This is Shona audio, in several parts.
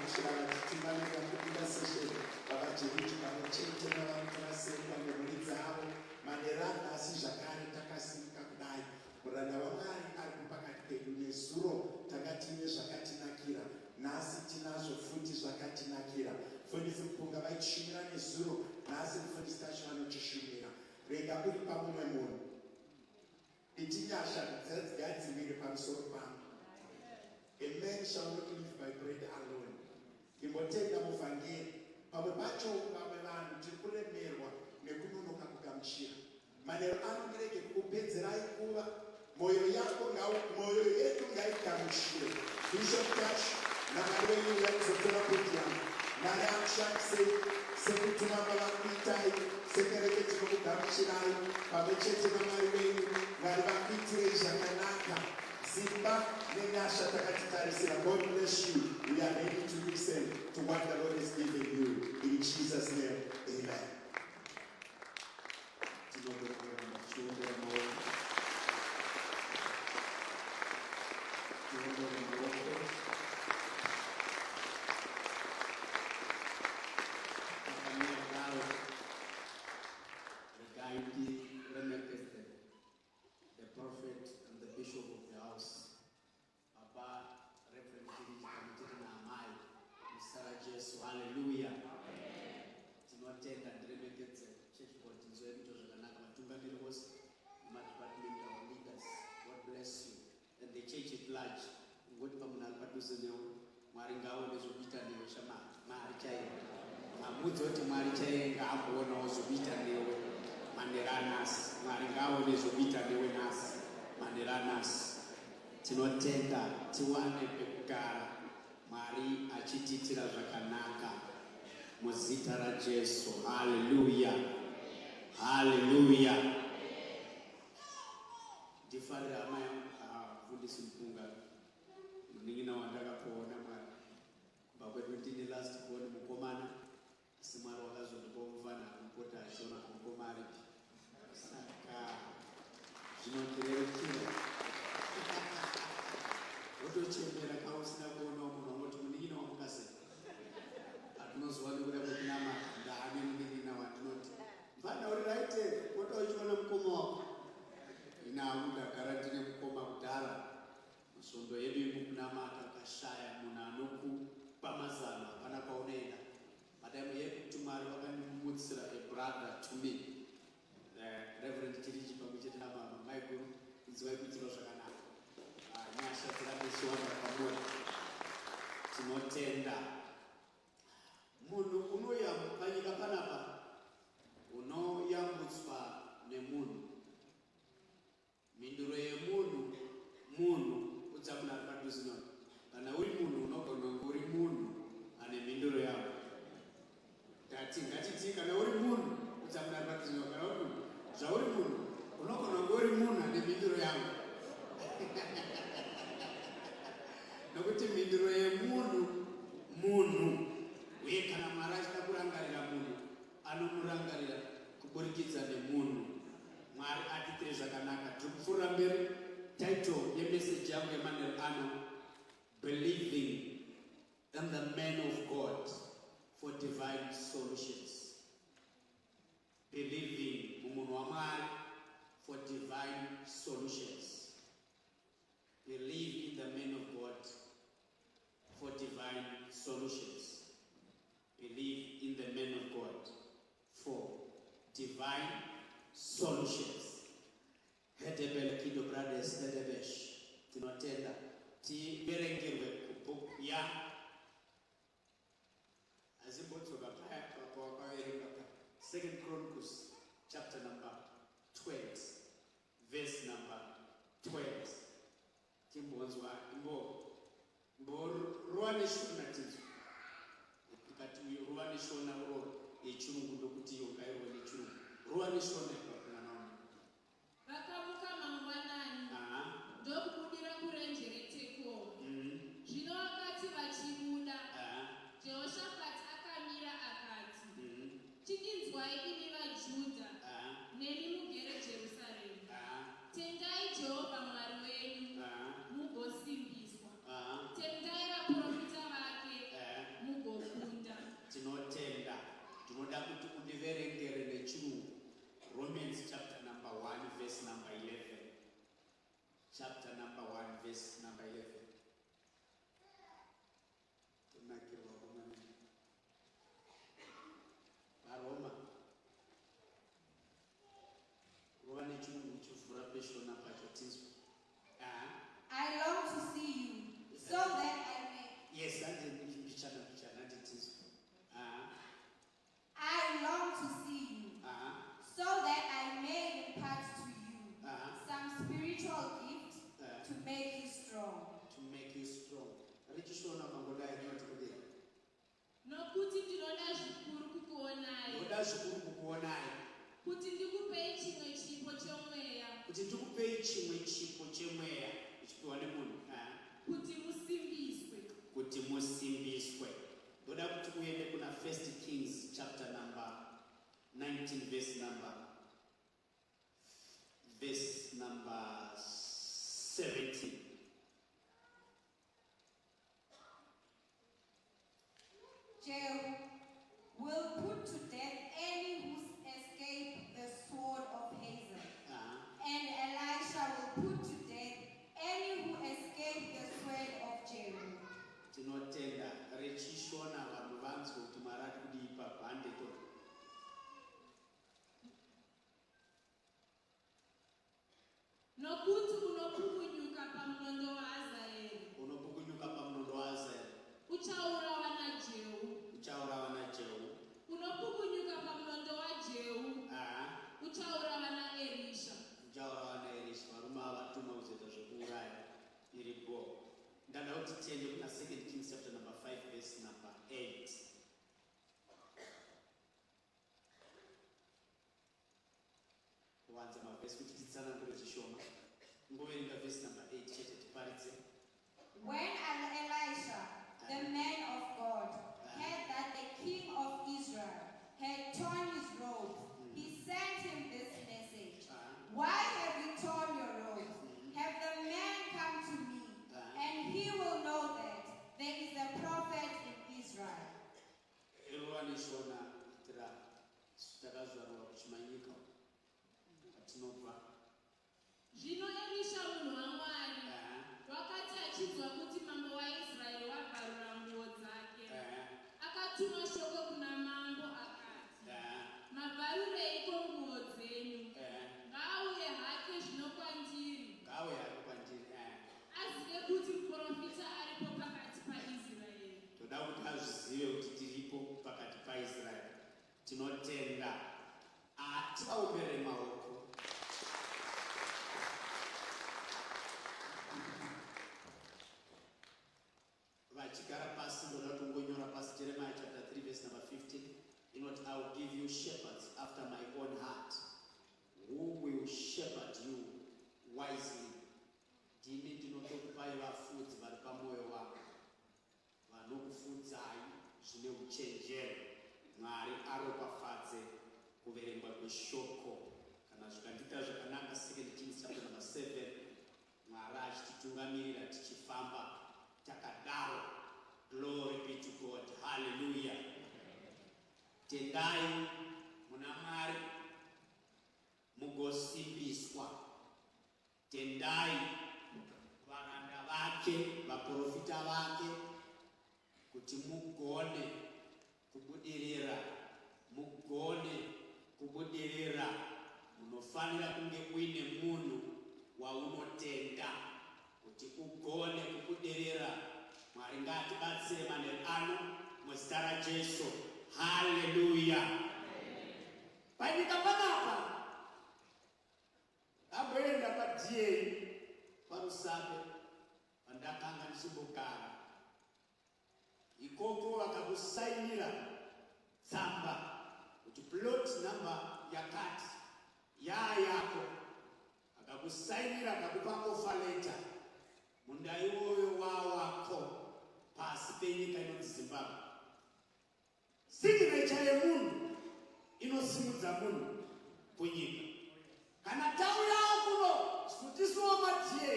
Vatigamuchira vatitungamirira kuintercession, Baba Jeriji pamwe chete navamuturaseri nemhuri dzavo. Manheru anhasi zvakare takasimuka kudai. Muranda waMwari ari pakati pedu. Nezuro tanga tiine zvakatinakira, nhasi tinazvo futi zvakatinakira. Mufundisi Mupunga vaitishumira nezuro, nhasi Mufundisi Tashi vanotishumira. Rega uri pamumwe munhu. Iti nyasha ngadziwire pamusoro pangu. A man shall not live by bread alone. Imbotenda muvhangeri. Pamwe pacho vamwe vanhu tiri kuremerwa nekunonoka kugamuchira. Manheru ano ndirege kukupedzerai nguva. Moyo yako moyo yedu ngaigamuchire. Bishop Tash naMwari wenyu uyai kuzotora podium. Mwari akushandisei sekutuma kwavakuitai sekereke tinokugamuchirai pamwe chete naMwari wenyu. Mwari vakuitirei zvakanaka. Simba nenyasha takatitarisira. God bless you. We are ready to listen to what the Lord has given you. In Jesus' name, amen. Tinogona kuramba tichiombera maoko. Tiombere maoko. Takamira daro. Regai ndiremekedze the prophet and the bishop of the house, Baba Reverend Kiriji pamwe chete naamai muzita raJesu. Haleluya. Tinotenda. Ndiremekedze church board, nzwai kuita zvakanaka, vatungamiri vose nemadepartment, our leaders, God bless you, and the church at large. Ungoti pamunhu ari padhuze newe, Mwari ngaaone zvokuita newe shamari. Mwari chaiye amudze kuti Mwari chaiye ngaamboonawo zvokuita newe manheru anhasi. Mwari ngaaone zvokuita newe nhasi, manheru anhasi. Tinotenda tiwane pekugara, Mwari achitiitira zvakanaka muzita raJesu. Haleluya, haleluya. Ndifarira hama yangu mufundisi Mupunga, munin'ina wandakapoona Mwari. Kumba kwedu ndini last born mukomana, asi Mwari wakazondipa mufana anopota achiona mukoma aripi, saka zvinondirerukira. Wotochembera kausina kuonawo munhu unoti munin'ina wamukasei. Atinozova nekuda kwekunamata, ndaane munin'ina wandinoti mfana uri right, pota uchiona mukoma wako. Inamu ndagara ndine mukoma kudhara. Musvondo yedu yemukunamata, ukashaya munhu anokupa mazano hapana kwaunoenda. But I'm happy kuti Mwari vakandimumutsira a brother to me, Reverend Chiriji pamwe chete namama maiguru. Inzwai kuitirwa zvakanaka. Ah, nyasha dzirambe dzichiwanda kwamuri. Tinotenda. Munhu unoya panyika panapa unoyambutswa nemunhu. Mhinduro yemunhu munhu. Udza munhu ari padhuze newe, kana uri munhu unogona kunge uri munhu ane mhinduro yako. Ndati ngatitii kana uri munhu, udza munhu ari padhuze newe, kana uri munhu, zvauri munhu unogona kunge uri munhu ane mhinduro yangu, nokuti mhinduro yemunhu munhu. Uye kana Mwari achida kurangarira munhu, anomurangarira kuburikidza nemunhu. Mwari atiitire zvakanaka. Tiri kupfuurira mberi. Title yemeseji yangu yemanheru ano, Believing in the Man of God for Divine Solutions. Believing mumunhu waMwari for divine solutions. Believe in the man of God for divine solutions. Believe in the man of God for divine solutions. Hedebel Kido Brothers Hedebesh. Tinotenda. Tiverengerwe kubook ya azimbodzoka paya pawakaverenga pa Second Chronicles chapter number 20 verse number 20. Timbonzwa imbo imborova neshona tinzwa. Tikati uyo rova neshona, urova yechirungu, ndokuti iyo ngairove nechirungu. Rova neshona ipapo, mwana wangu. Vakamuka mangwanani ndokubudira kurenje reTekoa. Zvino vakati vachibuda, Jehoshafati akamira akati, Chindinzwai imi vaJudha nemi mugere Jerusarema. Tendai Jehovha Mwari wenyu mugosimbiswa. Tendai vaprofita vake. kuti undiverengere nechirungu Romans chapter number 1 verse number 11. Chapter number 1 verse number 11. Tonakirwa komana. VaRoma. Rova nechirungu uchivhura peshona pacho tinzwe. Ah. I long to see you, so that I may. Yes, ande mbichana mbichana ande tinzwe. Ah. I long to see you, Ah. so that I may impart to you Ah. some spiritual gift Ah. to make you strong. To make you strong. Richishona kangodai rinoti kudii? Nokuti ndinoda zvikuru kukuonai, Ndoda zvikuru kukuonai, kuti ndikupei chimwe chipo chomweya, kuti ndikupei chimwe chipo chemweya ichipiwa nemunhu. Ah. Kuti musimbiswe. Kuti musimbiswe. Ndoda kuti uende kuna First Kings chapter number 19 verse number 17. Jehu will put to death any who escape the sword of Hazael, and Elisha will put to death any who escape the sword of Jehu. Tinotenda. Rechishona, vanhu vanzwe kuti Mwari ari kudii pabhande to. Nokuti unopukunyuka pamunondo waHazaeri, Unopukunyuka pamunondo waHazaeri, uchaurawa naJehu. Uchaurawa naJehu. Unopukunyuka pamunondo waJehu, uchaurawa naErisha. Uchaurawa naErisha. Varume ava vatuma kuzoita zvekuuraya iripo. Ndada kuti tiende kuna Second Kings chapter number 5 verse number 8. Kuwanza mavhesi kuti titsanangure zvishoma. Ngoverenga verse number 8 chete tiparidze. When Elisha, the man of God, heard that the king of Israel had torn his robes, he sent him this message: "Why have you torn your robes? Have the man come to me, and he will know that there is a prophet in Israel." Irova neshona kuitira takazvarwa kuchimanyika kwatinobva. Zvino Erisha munhu waMwari wakati achinzwa kuti mambo waIsraeri wabvarura nguo dzake, akatuma shoko kuna mambo akati, "Mabvarureiko nguo dzenyu? Ngaauye hake zvino kwandiri, Ngauye hake kwandiri. Azive kuti muprofita aripo pakati paIsraeri." Toda kuti azvizive kuti tiripo pakati paIsraeri. Tinotenda. Ah, tivaombere maoko. Vachigara pasi, ndoda kuti ungonyora pasi Jeremiah chapter 3 verse number 15 inoti, "I will give you shepherds after my own heart who will shepherd you wisely." Ndini ndinotokupai vafudzi vari pamwoyo wako vanokufudzai zvine uchenjeri. Mwari aropafadze kuverengwa kweshoko. Kana zvikandiita zvakanaka, Second Kings chapter number 7. Mwari achititungamirira tichifamba takadaro. Glory be to God. Hallelujah. Tendai muna Mwari mugosimbiswa. Tendai varanda vake, vaprofita vake, kuti mugone kubudirira. Mugone kubudirira, munofanira kunge uine munhu waunotenda kuti ugone kubudirira. Mwari ngaatibatsire manheru ano muzita raJesu. Haleluya. Panyika panapa amboenda paDA paRusape pandakanga ndichimbogara ikoko, vakakusainira tsamba kuti plot number yakati yaa yako. Akakusainira, akakupa offer letter, munda iwoyo wawako pasi penyika inonzi Zimbabwe. Signature yemunhu inosimudza munhu kunyika. Kana tauyawo kuno, sutisuwo maDA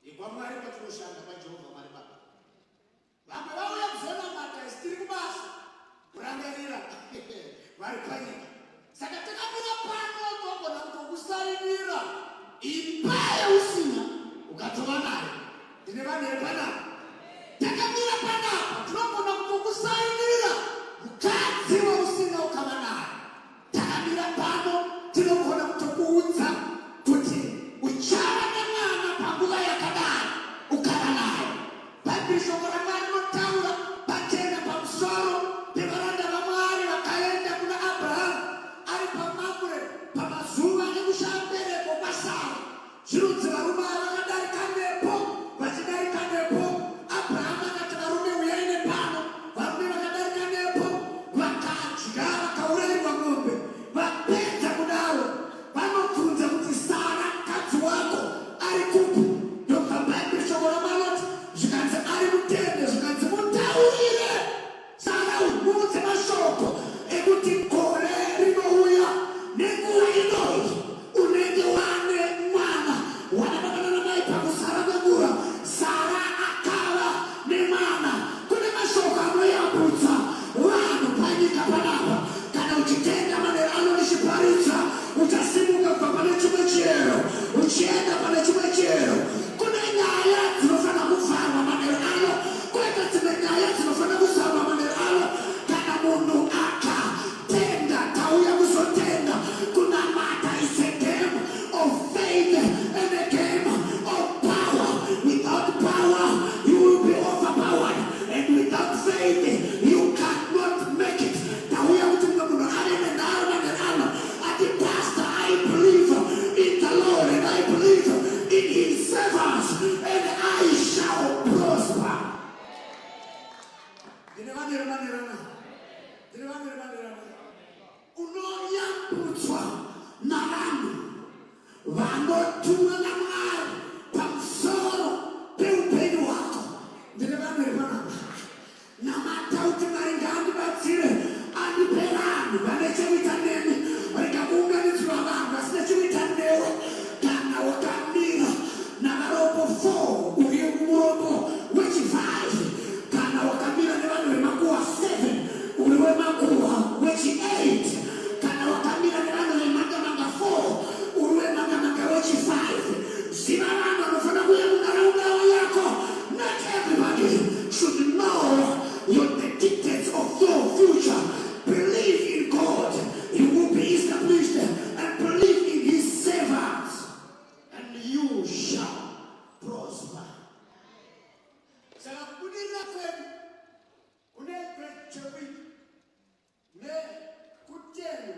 ikwaMwari kwatinoshanda, kwaJehovha Mwari Baba. Vamwe vauya kuzonamata, isi tiri kubasa kurangarira. vari panyika. Saka takamira pano togona kutokusainira imba yausina ukatova nayo. Ndine vanhu here panapa? Takamira panapa tinogona kutokusainira mukadzi wausina ukava nayo. Takamira pano tinogona kutokuudza kuti uchava nemwana panguva yakadai ukava nayo. Bhaibheri shoko raMwari rinotaura pachena pamusoro pevaranda vaMwari vakaenda kuna Abrahamu ari paMamre pamazuva ekushaya mbereko kwaSara. Zvinonzi varume ava vakadarika nepo, vachidarika nepo, Abrahamu akati, Varume, uyai nepano. Varume vakadarika nepo, vakadya, vakaurayirwa mombe. Vapedza kudaro, vanobvunza kuti, Sara mukadzi wako ari kupi? Ndobva Bhaibheri shoko raMwari zvikanzi ari mutende, zvikanzi mutaurire Sara umuudze mashoko ekuti gore rinouya nenguva inoyi unenge wane mwana. Wana baba nanamai pakusara kwenguva Sara akava nemwana. Kune mashoko anoyambutsa vanhu panyika panapa. Kana uchitenda manera ano ndichiparidza, uchasimuka kubva pane chimwe chiyero uchienda pane chimwe chiyero. Kune nyaya dzinofanira kuvharwa manero ano, koita dzimwe nyaya dzinofanira kuzarwa manero ano. Kana munhu akatenda, tauya kuzotenda. Kunamata is a game of faith and a game of power. Without power, you will be overpowered, and without faith, you cannot make it. Tauya kuti mumwe munhu ave nenharo manero ano ati, "Pastor, I believe in the Lord and I believe in his servants and I shall prosper." Ndine vanhu here manero ano? Ndine vanhu here manero ano? Unoyambutswa navanhu vanotumwa naMwari pamusoro peupenyu hwako. Ndine vanhu here panapa? Namata kuti Mwari ngaandibatsire, andipe vanhu vane chekuita nemi. Rega kuunganidzirwa vanhu vasina chekuita newe. Kana wakamira navarombo 4, uri murombo wechi5. Kana wakamira nevanhu vemakuhwa 7, uri wemakuhwa wechi8. Kana wakamira nevanhu vemangamanga 4, uri wemangamanga wechi5. Ziva vanhu vanofanira kuuya munharaunda yako. Not everybody should know the dictates of your future. Believe in God, you will be established, and believe in his servants and you shall prosper. Saka kubudirira kwedu kune chekuita nekutenda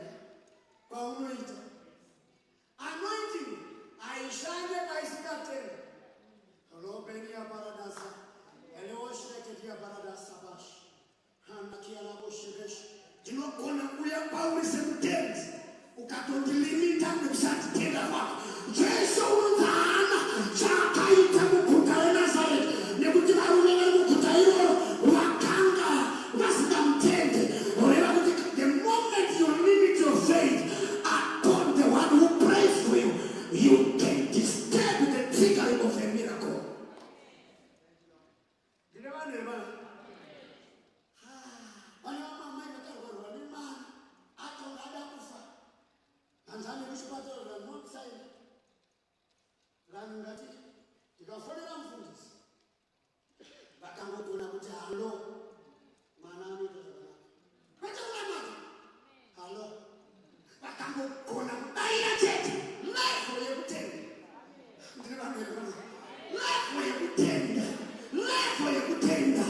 kwaunoita. Anointing haishande paisingatenda. Lobenia paradasa eleosheketia paradasa bash hanakialavoshevesh. Ndinogona kuuya pauri semutendi ukatondilimita nekusatitenda kwako. Jesu unonzi haana chaakaita muguta reNazareti nekuti varume vari muguta iroro vakanga vasingamutende. Reva kuti the moment you limit your faith upon the one who prays for you, you can disturb the triggering of a miracle. Ndine vanhu here vanhu? Vane vamwe amai vakarwarwa nemwana atonga ada kufa, hanzani kuchipatara zvanotsaina vanhu ngati tikafonera mufundisi, vakangogona kuti hello, mwana anoita zvakanaka. Kwete kunamata hello, vakangogona kudaira chete. Level yekutenda. Ndine vanhu here vanhu? Level yekutenda, level yekutenda.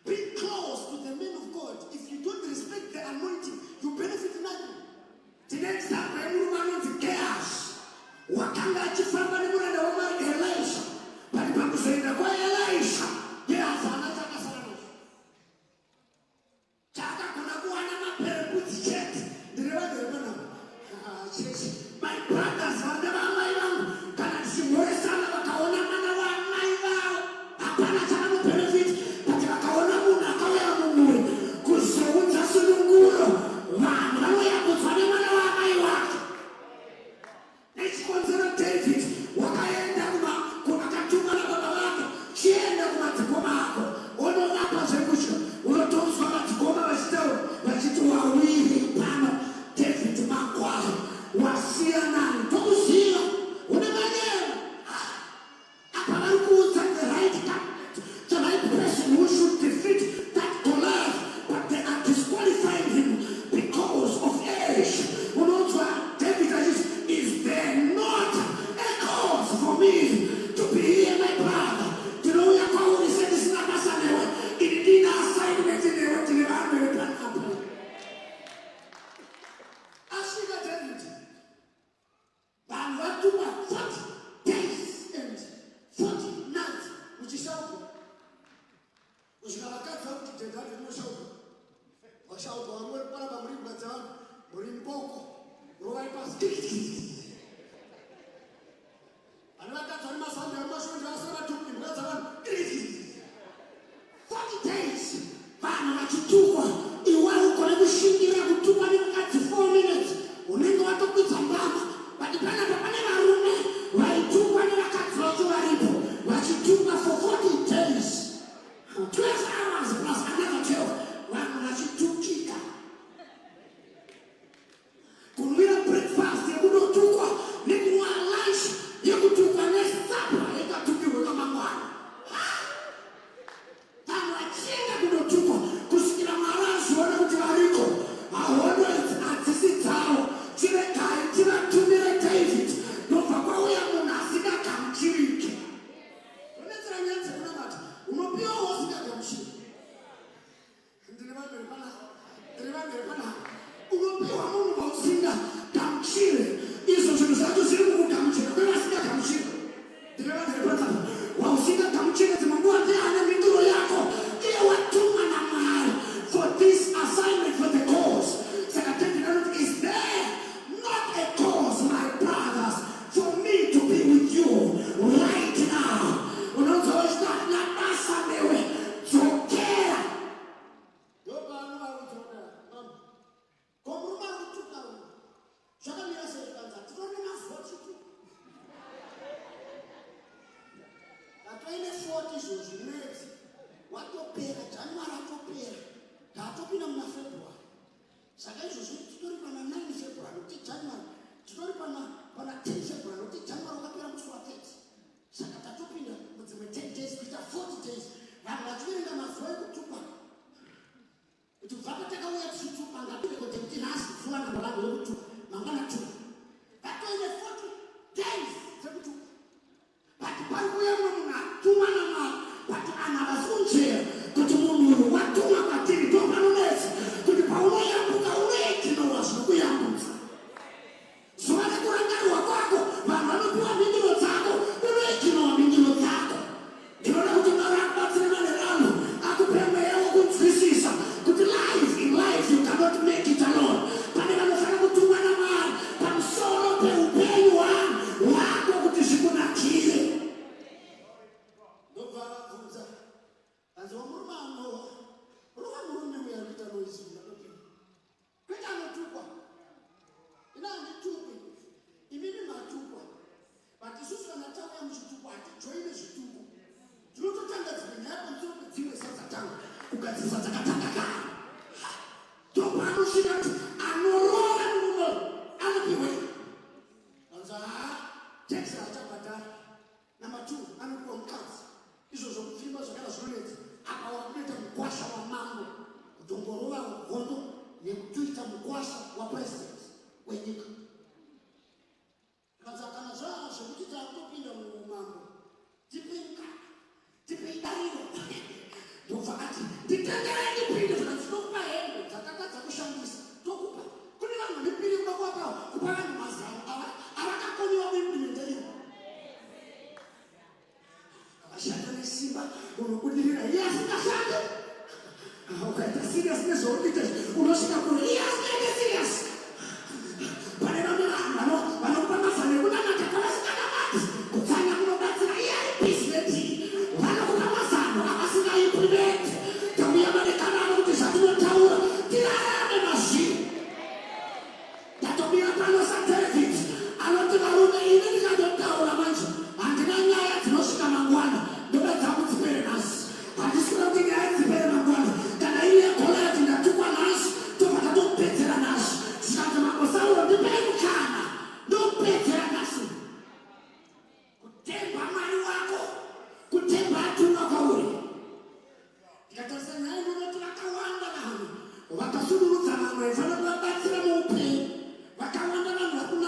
Be close to the man of God. If you don't respect the anointing, you benefit nothing. Tine example yemurume anonzi Gehazi, wakanga achifamba nemuranda waMwari Elisha, but pakuzoenda kwaElisha, Gehazi haana chaakasara nazvo. Chaakagona kuwana maperembudzi chete. Ndine vanhu here panapa? Chechi, my brothers, vana vamai vangu, kana tichimhoresana, vakaona mwana wamai vavo hapana chavanobenefit, but vakaona munhu akauya mumhuri kuzounza sununguro, vanhu vanoyambudzwa nemwana wamai wake. Nechikonzero David wakaenda akatumwa nababa vake, "Chienda kumadzikoma ako onovapa zvekudya." Unotonzwa madzikoma vachitaura vachiti, "Wawiri Vane vakadzi vane masande vemashure ndivasina madhuku imbwa dzavanhu. 40 days vanhu vachitukwa, iwe ugone kushingirira kutukwa nemukadzi 4 minutes unenge watokwidza mbama. But panapa pane varume vaitukwa nevakadzi vacho varipo vachitukwa for 40 days, 12 hours plus another 12, vanhu vachitukika. Kunwira breakfast yekunotukwa nekunwa lunch yekutukwa nesapa yekatukirwe kamangwana. Vanhu vachienda kunotukwa kusvikira Mwari azviona kuti variko. Hondo idzi hadzisi dzavo. Chiregai tivatumire David. Ndobva kwauya munhu asingagamuchiriki. Unetsera nyaya dzekunamata. Unopiwa usingagamuchiri. Ndiri vanhu vepanapa, ndiri vanhu vepanapa. Unopiwa munhu wausinga gamuchire, izvo zvinhu zvacho zviri mukugamuchira kwevasingagamuchire. Ndiri vanhu vepanapa, wausinga gamuchire dzimwe nguva ndiye ane mhinduro yako, iye watumwa naMwari for this assignment, for the cause. Saka David anoti, is there not a cause, my brothers, for me to be with you right now? Unonzwa vachiti hatina basa newe, dzokera. Ndopanovaudza kuti mama, ko murume ari kutuka uyu zvakamira sei? Zvikanzi hatitori nemazuva tichituka, tatoine 40 izvozvi, mwedzi watopera, January atopera, tatopinda muna February. Saka izvozvi titori pana 9 February, nokuti January titori pana 10 February, nokuti January wakapera musi wa 30. Saka tatopinda mudzimwe 10 days kuita 40 days, vanhu vachiverenga mazuva ekutukwa kuti kubva patakauya tichitukwa, ngatirekodhe kuti nhasi zuva namba vanhu vekutukwa, mangwana tukwa. Vatoine 40 days dzekutukwa, but pari kuuya mumwe munhu atumwa naMwari, but anhu havasi kunzvera kuti munhu uyu watumwa kwatiri. Ndo panonetsa kuti paunoyambuka unoiginowa zvinokuyambutsa. Zuva rekurangarirwa kwako vanhu vanopiwa mhinduro dzako, unoiginowa mhinduro dzako. Ndinoda kuti Mwari akubatsire manerano, akupe mweya wokunzwisisa kuti life in life you cannot make it alone. Pane vanofanira kutumwa naMwari pamusoro peupenyu hwako kuti zvikunakire. Ndobva vabvunza, hanzi wamurume anowa rova murume uya ari kuita noise uyu anopiwa, kwete anotukwa. Ina handitukwi, imimi matukwa, but isusu kana tauya muchitukwa hatijoine zvituko, tinototanga dzimwe nyaya pamusoro pedzimwe sadzatanga kugadzirisa dzakatanga kare. Ndopanosvika kuti anorova murume anopiwei? Anzi haa, tax haachabhadhara. Number two, anopiwa mukadzi. Izvo zvokupfimba zvakara zvinonetsa. Apa wakutoita mukwasha wamambo, kutongorova hondo nekutoita mukwasha wapresident wenyika. Kanzi kana zvaa zvekuti takutopinda muumambo, tipei mukaka, tipei dariro. Ndobva ati nditenderei ndipinde. Zvikanzi tinokupa hembe dzatatadza kushandisa, tokupa. Kune vanhu vane piri kuda kuvapa, kupa vanhu mazano ava avakakoniwa kuimplimenta ivo. Akashanda nesimba unobudirira, iye asingashande. Ukaita serious nezvauri kuita unosvika kure, iye asingaite serious. Pane vamwe vanhu vanokupa mazano ekunamata kwavasinganamati, kutsanya kunobatsira, iye ari busy netii. Vanokupa mazano avasingaimplimenti. Tauya madekanano kuti zvatinotaura tirarame mazviri. Ndatomira pano saDavid anoti varume, ini ndikatotaura manje handina nyaya dzinosvika mangwana, ndoda dzangu dzipere nhasi. Handisi kuda kuti nyaya dzipere mangwana. Kana iri yeGoliath ndatukwa nhasi, tobva tatopedzera nhasi. Zvikanzi mambo Sauro, ndipei mukana ndopedzera nhasi. Kutemba Mwari wako, kutemba atumwa kwauri. Ndikatarisa nyaya ndinoti vakawanda vanhu vakasudurudza vanhu vaifanira kuvabatsira muupenyu. Vakawanda vanhu vari kunamata.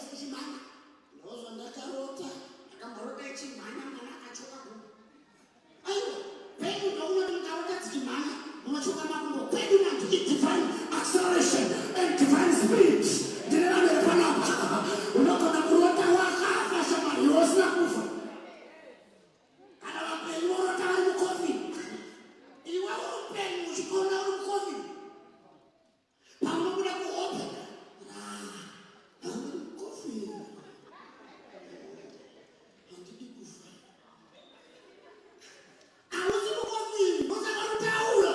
yese ichimhanya. Ndozvandakarota, ndakamborota ichimhanya mwana akachoka gumbo. Aiwa, kwedu ndokunoti mukarota dzichimhanya munochoka makumbo. Kwedu manje idivine acceleration and divine speed. Ndine vanhu vari panapa. Unogona kurota wakafa shamwari, iwe usina kufa. Kana vapenyu vorota vari mucoffin. Iwe uri mupenyu uchikona uri mucoffin. Paunobuda kuhope, ah, handidi mucoffin. Handidi kufa. Hausi mucoffin, ndosaka kutaura.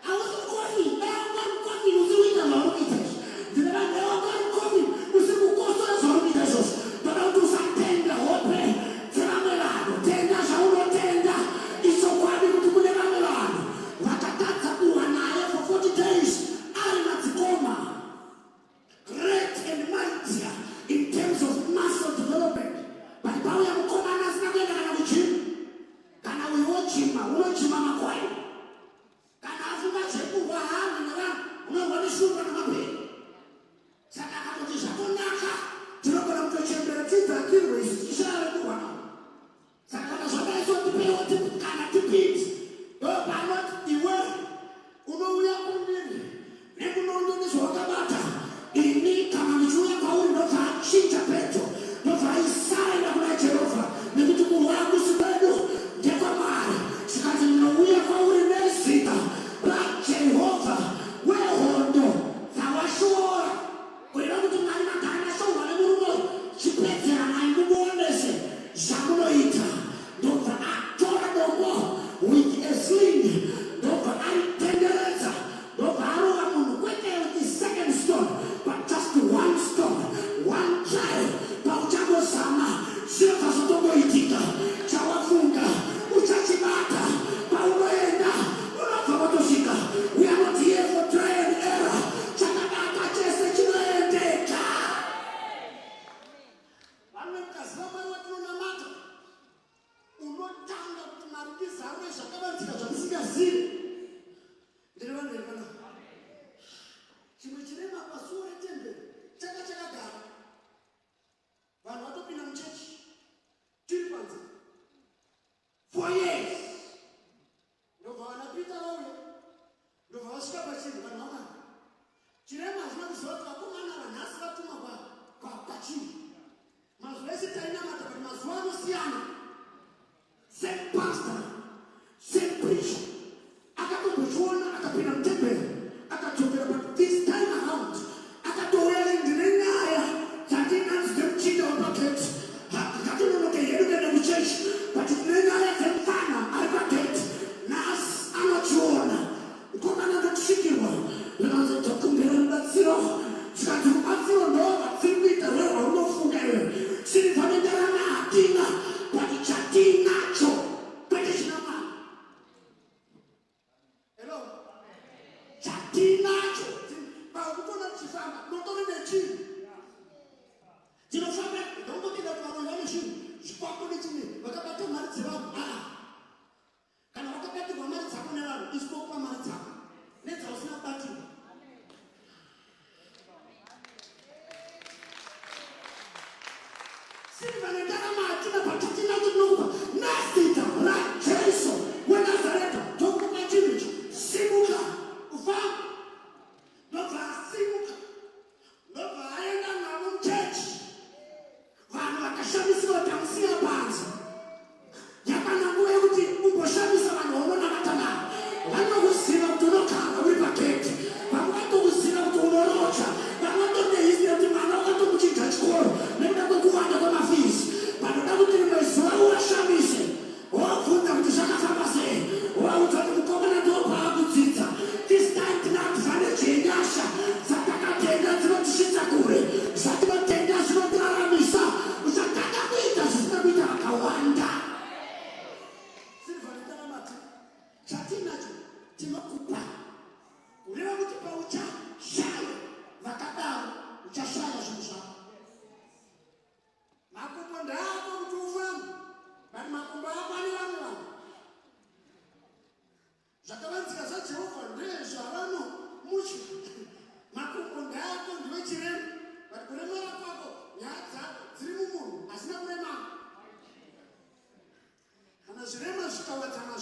Hausi mucoffin, dai wanga uri mucoffin usiri kuita zvauri kuita izvi. Ndine vanhu dai wanga uri mucoffin usiri kukosora zvauri kuita izvozvo. Ndoda kuti usatenda hope dzevamwe vanhu, tenda zvaunotenda. Ichokwadi kuti kune vamwe vanhu vakatadza kurwa naye for 40 days ari madzikoma. Great and mighty in terms of muscle development. But pauya mukomana asina kuenda kana kugym. Kana uyu wojima, unojima makwai. Kana afunga zvekurwa haarwi nevanhu, unorwa neshumba namapere. Saka akatoti zvatonaka, tinogona kutochembera tidzakirwe isu tichishaya vekurwa navo. Saka kana zvadai so tipeiwo kana tipinde. Ndopaanoti iwe unouya kundiri nemunondo nezvawakabata ini kana ndichiuya kwauri ndobva achinja Petro ndobva aisarenda kuna Jehovha nekuti kurwa hakusi kwedu ndekwaMwari. Zvikanzi ndinouya kwauri nezita raJehovha wehondo dzawashora. Kureva kuti Mwari magara mashorwa nemurume uyu, chipedzeranai mumuonese zvamunoita. Ndobva atora dombo with a sling, ndobva aritenderedza, ndobva arova munhu kwete with the second stone, but just one stone, one try. Pauchangozama zvinobva zvatongoitika. Chawafunga uchachibata, paunoenda unobva watosvika. We are not here for try and error. Chakabata chese chinoendeka. Vamwe mukaziva Mwari watinonamata, unotanga kuti Mwari ndizarure zvakavanzika zvandisingazivi. Ndine vanhu here panapa? Chimwe chirema pasuo retemberi changa chakagara vanhu vatopinda muchechi tiri panze for years. Ndobva vana Peter vauya, ndobva vasvika pachinhu vanhu vaMwari. Chirema hazvina kuziva kuti vakomana vanhasi vatumwa kwachii. Mazuva ese tainamata but mazuva anosiyana. Same pastor, same preacher. Akatombochiona akapinda mutemberi akadzokera but this time around akatouya ndine nyaya dzandinadzo dzemuchinda wepageti. Ngatononoke hedu kuenda kuchechi but tine nyaya dzemufana ari pageti nhasi anochiona. Mukomana ndokusvikirwa ndikanzi tokumbira rubatsiro zvikanzi rubatsiro ndorwatsiri kuita rwe rwaunofunga iwe. Sirivha nendarama hatina but chatinacho kwete china Mwari. Hello? Chatinacho paukutona tichifamba unotori nechinhu tinofamba ndongotenda kuti vamwe vane zvinhu zvikwambo nechimwe vakabata mari dzevanhu aa kana wakabatirwa mari dzako nevanhu isu tokupa mari dzako nedzausina kubatirwa. Sirivha nendarama hatina but chatinacho tinokupa nezita raJesu weNazareta tokupa chinhu ichi simuka ufambe. Ndobva asimuka ndobva aenda navo muchechi. Vanhu vakashamisika kuti tamusiya panze. Yakwana nguva yekuti umboshamisa vanhu vaunonamata navo. Vanokuziva kuti unogara uri pagedhi, vamwe vatokuziva kuti unoroja, vamwe vatonehisi yekuti mwana wakatomuchinja chikoro nekuda kwekuwanda kwemafees. Vanoda kuti rimwe zuva uvashamise, wovabvunza kuti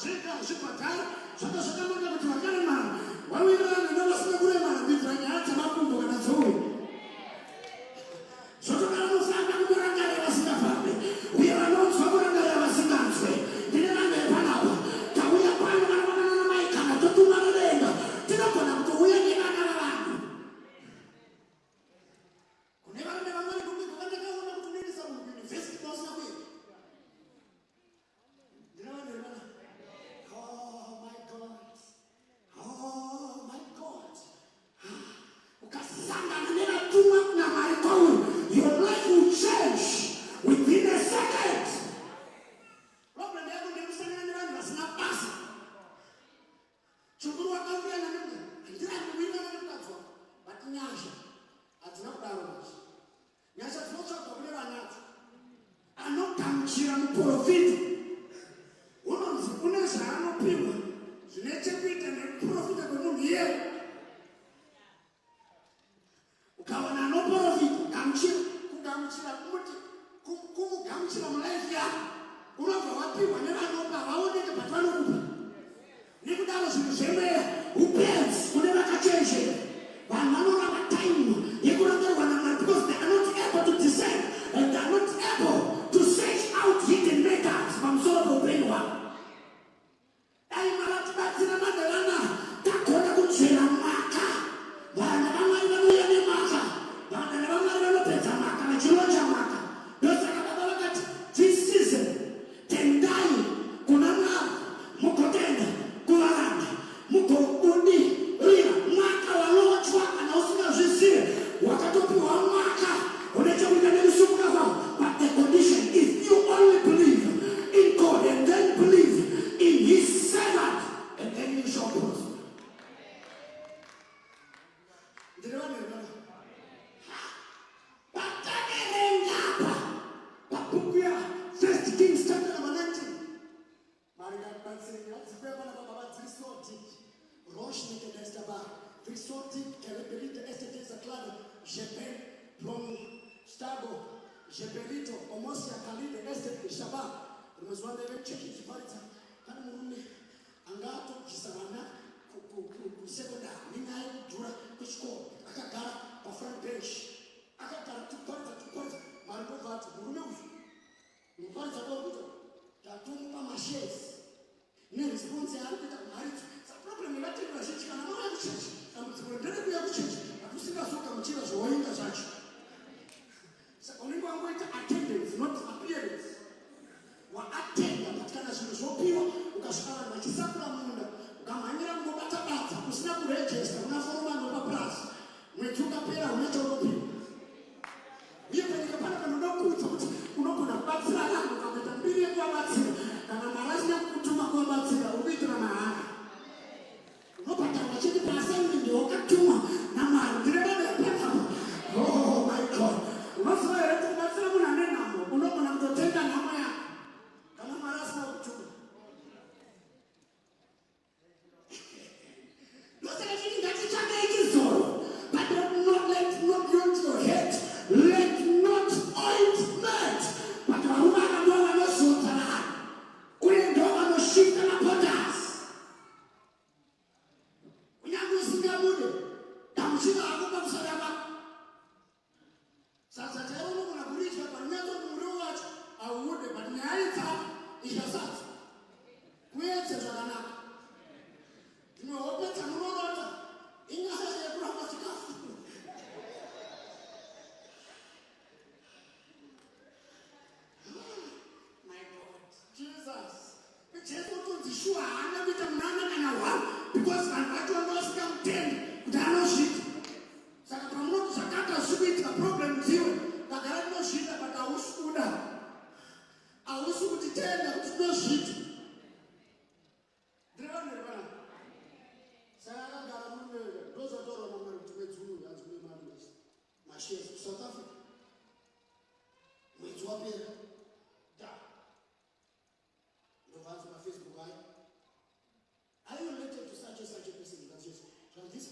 zvega hazvibhadhari. Zvanga zvakanaka kuti vakaremara vawirirane nevasina kuremara kuitira nyaya dzemakumbo kana dzouyu. Zvotoda vanofamba kumurangarira vasingafambe uye vanonzwa kurangarira vasinganzwe. Ndine vanhu vepanapa tauya pano vana baba nana mai kana totuma nedenga tinogona kutouya nevana vavanhu. Kune varume vamweni kumwe kwavandakaona kuti unoendesa munhu kuyunivhesiti kwausina kuenda. Ndine vanhu vevana. Oh my God. Oh my God. Ukasangana nevatumwa naMwari kwauri, your life will change within a second. Problem yako ndekusangana nevanhu vasina basa. Chukuru wakawirirana nemukadzi, handirambi kuwirirana nemukadzi wako, but nyasha hadzina kudaro manje. Nyasha dzinotsvagwa kune vanadzo. Anogamuchira muprofita unonzi une zvaanopiwa zvine chekuita nekuprofita kwemunhu iyeye. Ukaona anoprofita gamuchira, kugamuchira kumuti kumugamuchira mulife yako unobva wapiwa nevanopa havaoneke but vanokupa. Nekudaro zvinhu zvemweya upenzi kune vakachenjera. Vanhu vanoramba time yekurangarirwa naMwari because they are not able to discern and they are not able to search out hidden matters pamusoro peupenyu hwavo. Dai Mwari atibatsira madevana tagona kunzvera mwaka. Vana vaMwari vanouya nemwaka, vana vaMwari vanopedza mwaka vachironja mwaka. Ndosaka baba vakati this season Tendai kuna Mwari mugotenda kuvaranda mugobudirira. Mwaka walochwa kana usingazvizive wakatopiwa mwaka une chekuita nekusumuka kwako, but the condition if you only believe in God and then believe in his servant and then you shall prosper. Ndiri vanhu vevana. Pataverenga apa pabhuku ya First Kings chapter number 19. Mwari ngatibatsire nyaya dzikuya pana baba vadziri so deep. Rosh nekedesta ba. Dziri so deep. Kerebelite estetesa klado jeben prom stago jebelito omosia kalide este shaba. Rimwe zuva ndaive muchechi ndichiparidza pane murume anga atobvisa vana kusekondari nenyaya yekudhura kwechikoro akagara pafront bench akagara tiparidza tiparidza mwari ndobva ati murume uyu muparidza kwauri kuita ndatomupa mashares neresponse yaari kuita kumharidzo sa problem yevatendi vazhinji kana mauya kuchechi dambudziko nderekuuya kuchechi but usingazogamuchira zvawainga zvacho saka unenge wangoita attendance not appearance Waatenda but kana zvinhu zvopiwa ukasvika vanhu vachisakura munda ukamhanyira kungobata badza usina kuregister kuna foromani wepapurazi mwedzi ukapera huna chaunopiwa uye panyika pana panoda kuudza kuti unogona kubatsira vanhu ukangoita mbiri yekuvabatsira kana mwari asina kukutuma kuvabatsira uri kuitira mahara Unobhadharwa chete paassignment yawakatumwa naMwari. Ndine vanhu vepanapa. Oh my God. Unoziva here kuti kubatsira munhu ane nhamo unogona kutotenga nhamo yako kana Mwari asina kukutuma. Ndosaka chiti ngatitsvakei chizoro but not let not not your head let not ointment but varume ava ndo vanozodza vanhu uye ndo vanosvika mapotas kunyange usingamude gamuchira hako pakusada kwako sadza chairo unogona kuridya but unyatsoti muriwo wacho auude but nyaya idzako idya sadza kuedze zvakanaka dzimwe hope dzamunorota inyaya yekuramba chikafu My God, Jesus. Jesu otonzi shuwa haana kuita munana kana one because vanhu vacho vanga vasingamutendi kuti anozviita. Saka pamunoti zvakata zviri kuitika problem ndiwe tagara tinozviita but hausi kuda. Hausi kutitenda kuti tinozviita. Ndine vanhu here panapa? Saka akagara murume wega ndozvataurwa naMwari kuti mwedzi unoyu hanzi kune mari mashares kuSouth Africa. Mwedzi wapera da ndobva anzi pafacebook ayo are you related to such and such a person zvikanzi yes zvikanzi this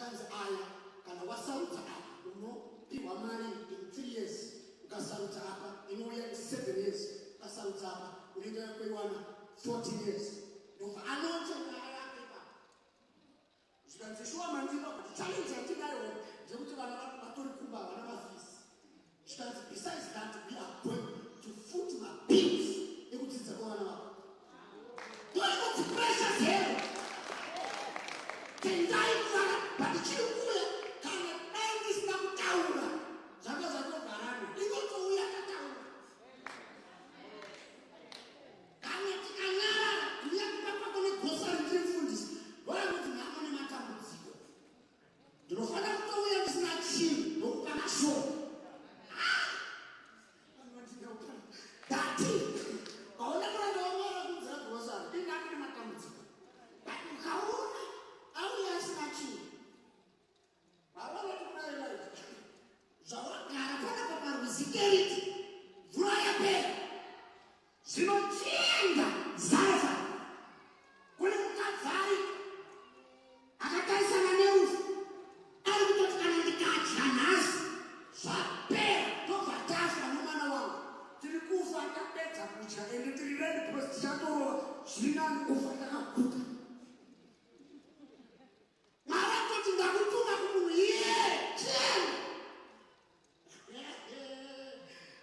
Zvikanzi aya kana wasarudza apa unopiwa mari in 3 years, ukasarudza apa inouya in 7 years, ukasarudza apa unenge kuiwana 14 years. Ndobva anonza nyaya yake ipapo. Zvikanzi shuwa mandipa, kuti challenge yatinayo ndekuti vana vatori kumba havana mafees. Zvikanzi besides that, we are going to foot mabills ekudzidza kwavana vako. Ndoinonzi pressure zero. Tendai kufara, but chiri kuuya kana dai ndisina kutaura zvanga zvatovharana, inotouya tataura. Kana tikanyarara, kuuya kumba kwako negrocery, ndiri mufundisi, ndoyanoti nhamo nematambudziko, ndinofanira kutouya ndisina chinhu nokupa mashoko. Dati kaona muranda waMwari akunzira grocery, inhamo nematambudziko, but ukaona auya asina chinhu, havanoti kuna Elijah, zvawagara panapa parwizi Keriti, mvura yapera, zvino chienda Zarefati kune mukadzi ariko akatarisana nerufu, ari kutoti kana ndikadya nhasi zvapera, tobva tafa nomwana wangu, tiri kufa tapedza kudya, ende tiri ready because tichatorova, zviri nani kufa takaguta. Mwari atoti ndakutuma kumunhu iye, chienda.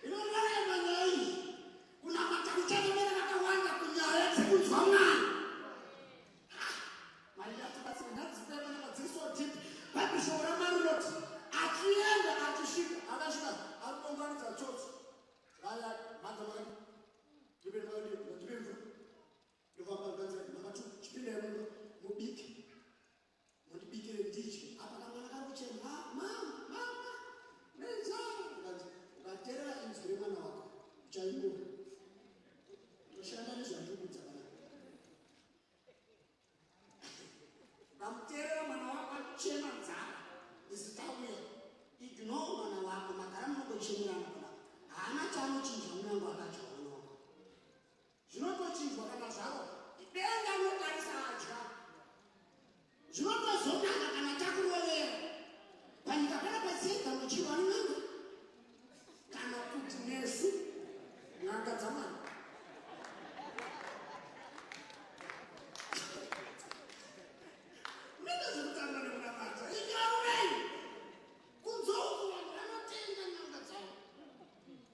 Inorema nyaya iyi. Kunamata kucharemera vakawanda kunyaya dzekunzwa Mwari. Mwari ngatibatsire, ngadzipema dziri so deep. Bhaibheri, shoko raMwari rinoti achienda, achisvika, akasvika ari kuunganidza tsotso vaya, mhanza makati ndipei, makati ndipei mvura. Ndofamba kanzi mama tu, chipindai mumba mubike, mundibikire ndidye. Apa kamwana kari kuchema, "Ah, mama, mama, nenzara." Ukanzi ukateerera inzwi remwana wako uchaimura. Toshanda nezvandiri kuudza panapa. Ukamuteerera mwana wako akuchema nzara, isitauya, ignore mwana wako. Magara munongochemerana panapa, haana chaanochinja munyange akadya mwana wako. Zvinotochinjwa kana zvaro denga rinotarisa adya. Zvinotozonaka kana takurovera panyika pana patsigamuchirwa nen'anga kana kuti nesu n'anga dzamwana. Unoita zvekutamba nekunamata ikaurei. Kunze uku vanhu vanotenga n'anga dzavo,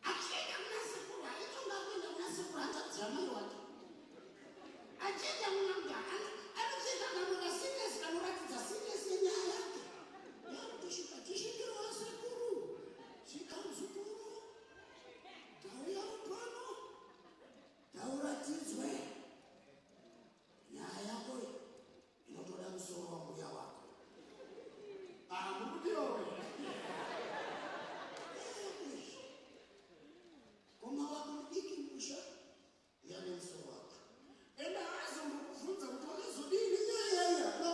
achienda kuna sekuru, aitonga kuenda kuna sekuru hanzvadzi yamai wake, achienda kun'anga, anopfeka kamwe kaserious kanoratidza serious yenyaya yake, yakutosvika, tisvikirwa sekuru, svika muzukuru, tauya pano, tauratidzwe nyaya yako iyi inotoda musoro wambuya wako. Ah, muri kutirowe koma wako mudiki musha yane musoro wako, ende haazombokubvunza kuti wakazodini nyaya iya. No,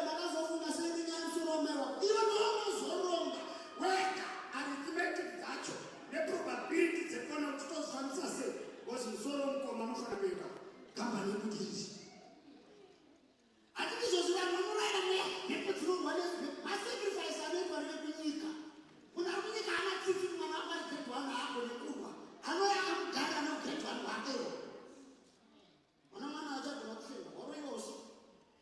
makazofunga sei nenyaya musoro wamai wako? Iwe ndowaunozoromba wega arithmetic dzacho neprobability dzekuona kuti tozvifambisa sei, because musoro womukoma unofanira kuenda kambani yebudiriri. Hatiti izvozvi vanhu vanorayira mweya, mhepo dzinorwa nemasacrifice anoitwa nevekunyika. Munhu ari kunyika haana tsitsi. Mwana wako ari grade 1 haagone kurwa, anouya akamugarira negrade 1 hwakewo. Mwana mwana achagona kufema, waroiwa usiku.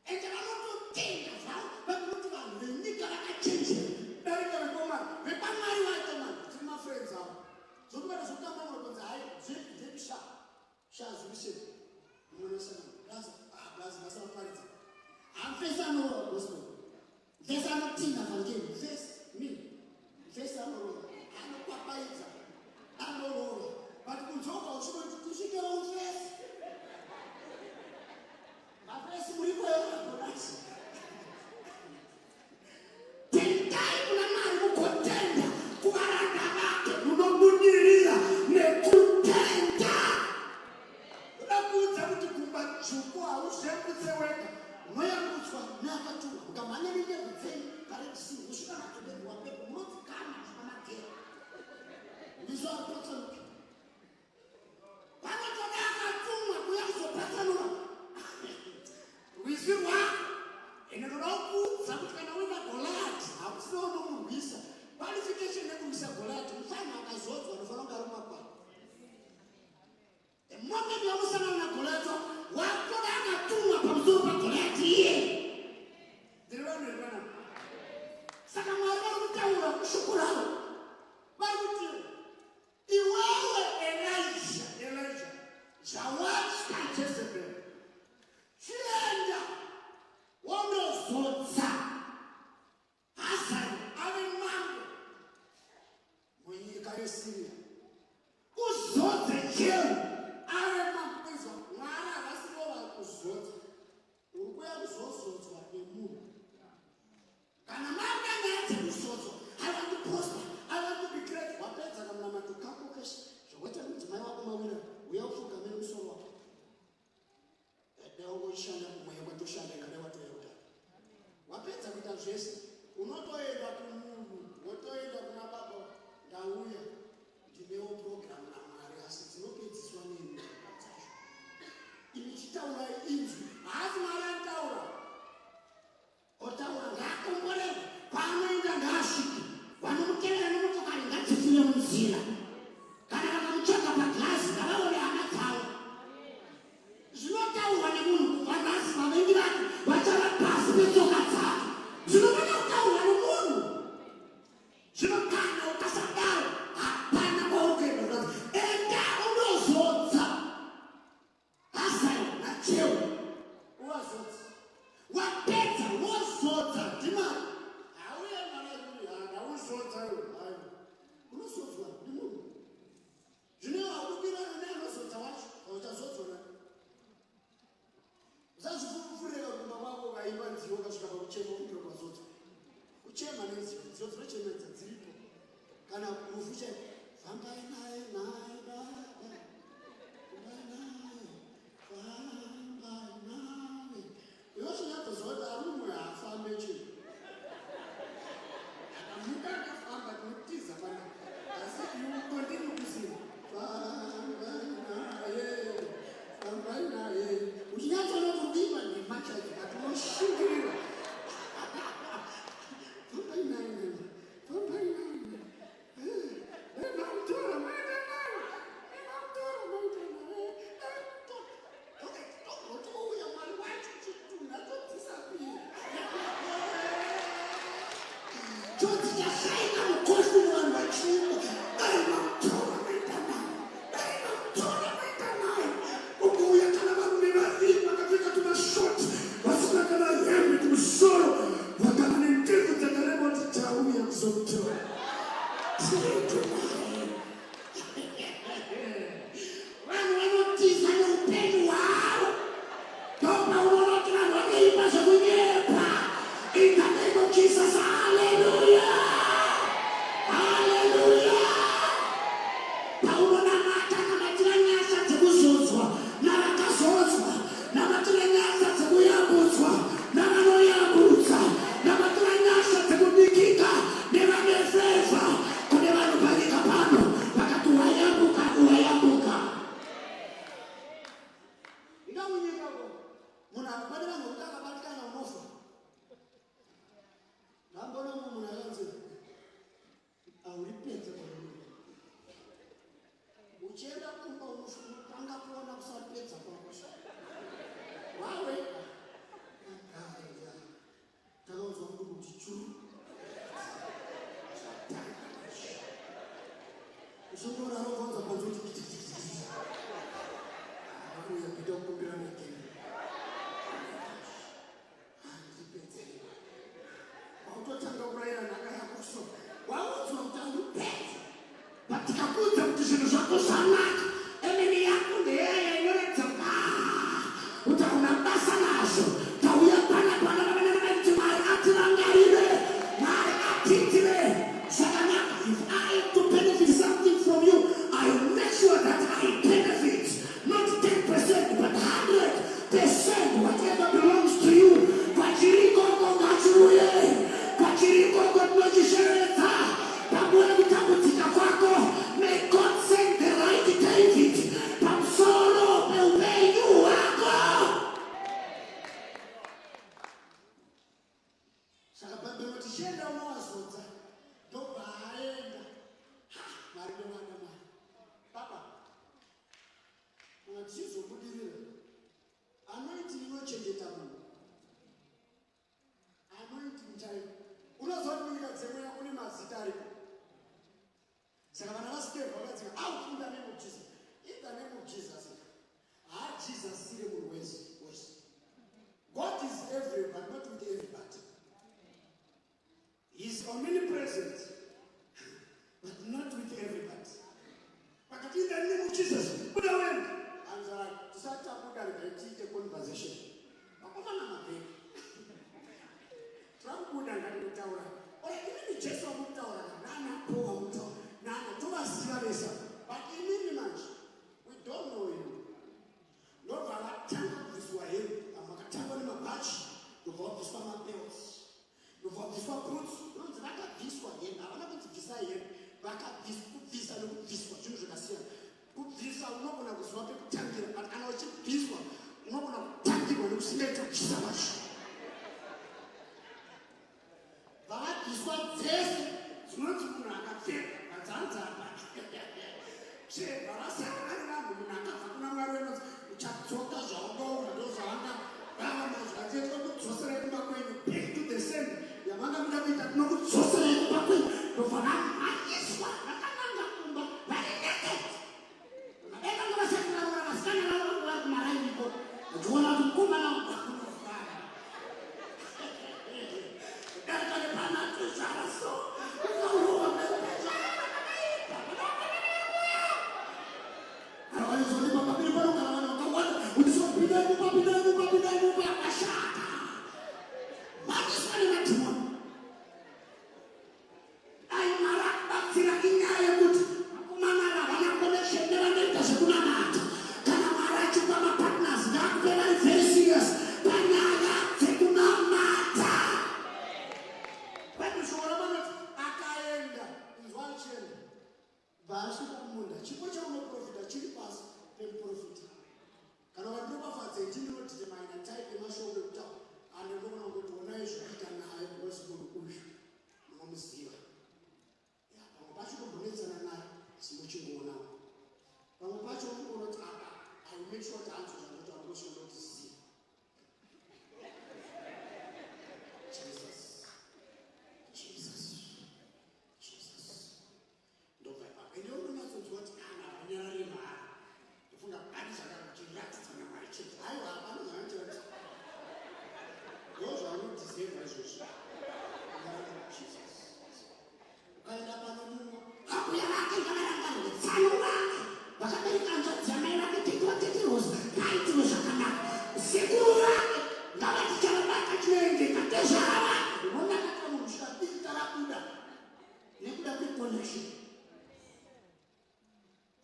Ende vanototenda zvavo vakunoti vanhu venyika vakachenjera darika vekwamwari. Vekwamwari wacho mani tiri mafriends avo, zvokubata zvokutamba munokonzi hai zvepisha sha zviri sei munonesana blaza. Ah, blaza basa vaparidza hamfesi anorova gospel, mfesi anotinda vhangeri, mfesi me, mfesi anorova, anokwapaidza, anorova, but kunzoka uchinoti kusvikewo mfesi. Mafesi muripo yemadonati. Tendai kuna Mwari, mugotenda kuvaranda vake, munobudirira nekutenda. Kuda kuudza kuti gumba dzvuku hauzvembutse wega, unoyambutswa neakatumwa. Ukamhanya nendebvu dzenyu paRed Sea, usvika natobebwa pepo, munodzikama kusvika magera ndiso aripatsanuke. Panotoda akatumwa kuya kuzopatsanura rwizi rwako. Ende ndoda kuudza kuti kana uina uchishanda kumweya kwatoshanda ingadai watouya kudhara. Wapedza kuita zvese, unotoenda kumunhu, wotoenda kuna baba, ndauya ndinewo program naMwari, asi dzinopedziswa nemi dzacho. Imi chitaurai inzwi, haasi Mwari anotaura. Otaura ngaakomborerwe, kwaanoenda ngaasvike, vanomutevera nemotokari ngadzifire munzira, kana vakamutsvaga paglazi ngavaone hama dzavo. Zvinotaurwa nemunhu kubva nhasi vavengi vake vachava pasi petsoka dzake. Zvinofana kutaurwa nemunhu. Zvino kana ukasadaro hapana kwauri kuenda unonzi enda unozodza Hazael naJehu uvazodze. Wapedza wozodza ndimwari. Hauye mwana hauzodza iwe hayi. Unozodzwa ndimunhu. Zvino haudikirana neanozodza wacho hauchazodzwa nani. Usazvifurira kumba kwako ukaimba nziyo ukasvika pakuchema unotora kwazodzwa. Kuchema nenziyo, nziyo dzinochemedza dziripo. Kana rufu chaiko fambai naye naye baba. Fambai naye, fambai naye. Iwe uchinyatsoziva kuti arumwe haafambe chinhu. Akamuka akafamba tinotiza panapa. Asi you continue kusing. Fambai naye, fambai naye. Uchinyatsoona kuti kuimba nhema chaidzo but unoshingirira. Fambai naye, fambai naye. Mamutora maita naye. Mamutora maita naye. Totouya Mwari wacho chitunha chodzisapira. Chonzi chashaika mukosi nevanhu vachiimba. Dai mamutora maita naye. Dai mamutora maita naye. Ugouya kana varume vaviri vakapfeka tumashoti vasina kana hembe kumusoro vakava nendebvu dzakareba kuti tauya kuzomutora. Tiende naye. Vanhu vanotiza neupenyu hwavo. Ndopaunoona kuti vanhu vanoimba zvekunyepa. In the name of Jesus, hallelujah. Hallelujah. Paunonamata namatira nyasha dzekuzodzwa navakazodzwa, namatira nyasha dzekuyambutswa navanoyambutsa, namatira nyasha dzekubikika nevane fevha. Kune vanhu panyika pano vakati wayambuka, wayambuka. Ndaunyika ko munhu pane vanhu vokuti akabatikana unofa. Ndambona mumwe munhu akanzi Hauripedze gore uchienda kumba unotanga kuona kusapedza kwako wawega takaunzwa mudumbu kuti churu zvatanga usongora rokonza panze kuti uya pita kukumbira negeni Handipedzei. Wautotanga kurayira nhaka yako so. Waudzwa kuti handipedze. But tikakuudza kuti zvinhu zvako zvanaka, enemy yako ndeyaya inoratidza kuti ah, kuti hauna basa nazvo. Tauya panapa vana kuti Mwari atirangarire, Mwari atiitire zvakanaka. If I am to benefit something from you, I will make sure that I benefit. Not 10% but 100% whatever belongs to you. Kwachiri ikoko ngachiuye. Kwachiri ikoko tinochishevedza. Panguva yekutambudzika kwako, may God send the right David pamusoro peupenyu hwako. Saka Bhaibheri roti chienda unovazodza ndobva aenda. Mwari nevana Mwari. Baba, kana tichizobudirira, anointing inochengeta munhu. Anointing chaiyo. Unoziva kuti munyika dzemweya kune mazita ariko. Saka vana vaSteve vakadzika out in the name of Jesus. In the name of Jesus. Ha Jesus sire munhu wese wese. God is everywhere but not with everybody. He is omnipresent but not with everybody. Vakati in the name of Jesus, buda uende. Anzara tisati tabuda regai tiite conversation. Vakomana mabheki. Tirakubuda ngatinotaura. Ora imimi Jesu wamutaura nana Paul wamutaura nana tovaziva vese. But imimi manje we don't know you. Ndobva vatanga kubviswa hembe. Ndobva wabviswa mabelts, ndobva wabviswa boots. Unonzi vakabviswa hembe, havana kunzi bvisai hembe, vakabviswa. Kubvisa nekubviswa zvinhu zvakasiyana. Kubvisa unogona kuziva pekutangira, but kana uchibviswa unogona kutangirwa nekusingaita kubvisa kwacho. Vakabviswa dzese dzinonzi munhu akapfeka vadzanzi apa chebva vasara vari vanhu. Munhu akabva kuna Mwari wenonzi uchadzoka zvaungaura, ndozvaanga vava nazvo. Achiitwa kudzoserai kumba kwenyu, back to the sender yamanga muda kuita, tinokudzoserai kumba kwenyu. Ndobva vamhanyiswa vakananga kumba vari naked. Madai vanga vasati varoora, vasikana vavo vanga vari kumarainiko vachiona kuti mukomana unofara darika nepana tezvara, so ukaurova tezvara. Akaizonipa pamberi panogara vanhu vakawanda kuti so pindai mumba, pindai mumba, pindai mumba. Akashata mhanyiswa nemadhimoni. Dai Mwari akubatsira, inyaya yekuti vakomana ava havana connection nevanoita zvekunamata. Kana Mwari achipa mapartners, ngaakupe vari very serious panyaya dzekunamata. Bible shoko ramanoti akaenda, inzwa, achienda, bva asvika kumunda. Chipo chaunoprofita chiri pasi pemuprofita. Kana vandiropafadza iti ndinodetermina type yemashoko ekutaura, and ndogona kungoti onai zvekuita naye because munhu uyu munomuziva. Ya, pamwe pacho tombonetsana naye asi muchingoonawo. Pamwe pacho unongoona kuti apa I will make sure kuti hanzwa zvandotaura because unotiziva. Jesus, Jesus, Jesus. Ndobva ipapo ende unonyatsonzwa kuti kana vanyarare mahara, ndofunga pane zvakakuchiratidzwa naMwari chete. Aiwa, hapana zvanotiratidza, ndo zvaunodhizevha izvozvo. Jesus, ukaenda pano mumwe ambuya vake ngavarangarire, tsano vake vakabereka hanzvadzi yamai vake, tete watete Rose ngaitirwe zvakanaka, sekuru vake ngavati chavabata chinoendeka, tezvara vake. Unoona kata munhu kusvika dikita rabuda nekuda kweconnection.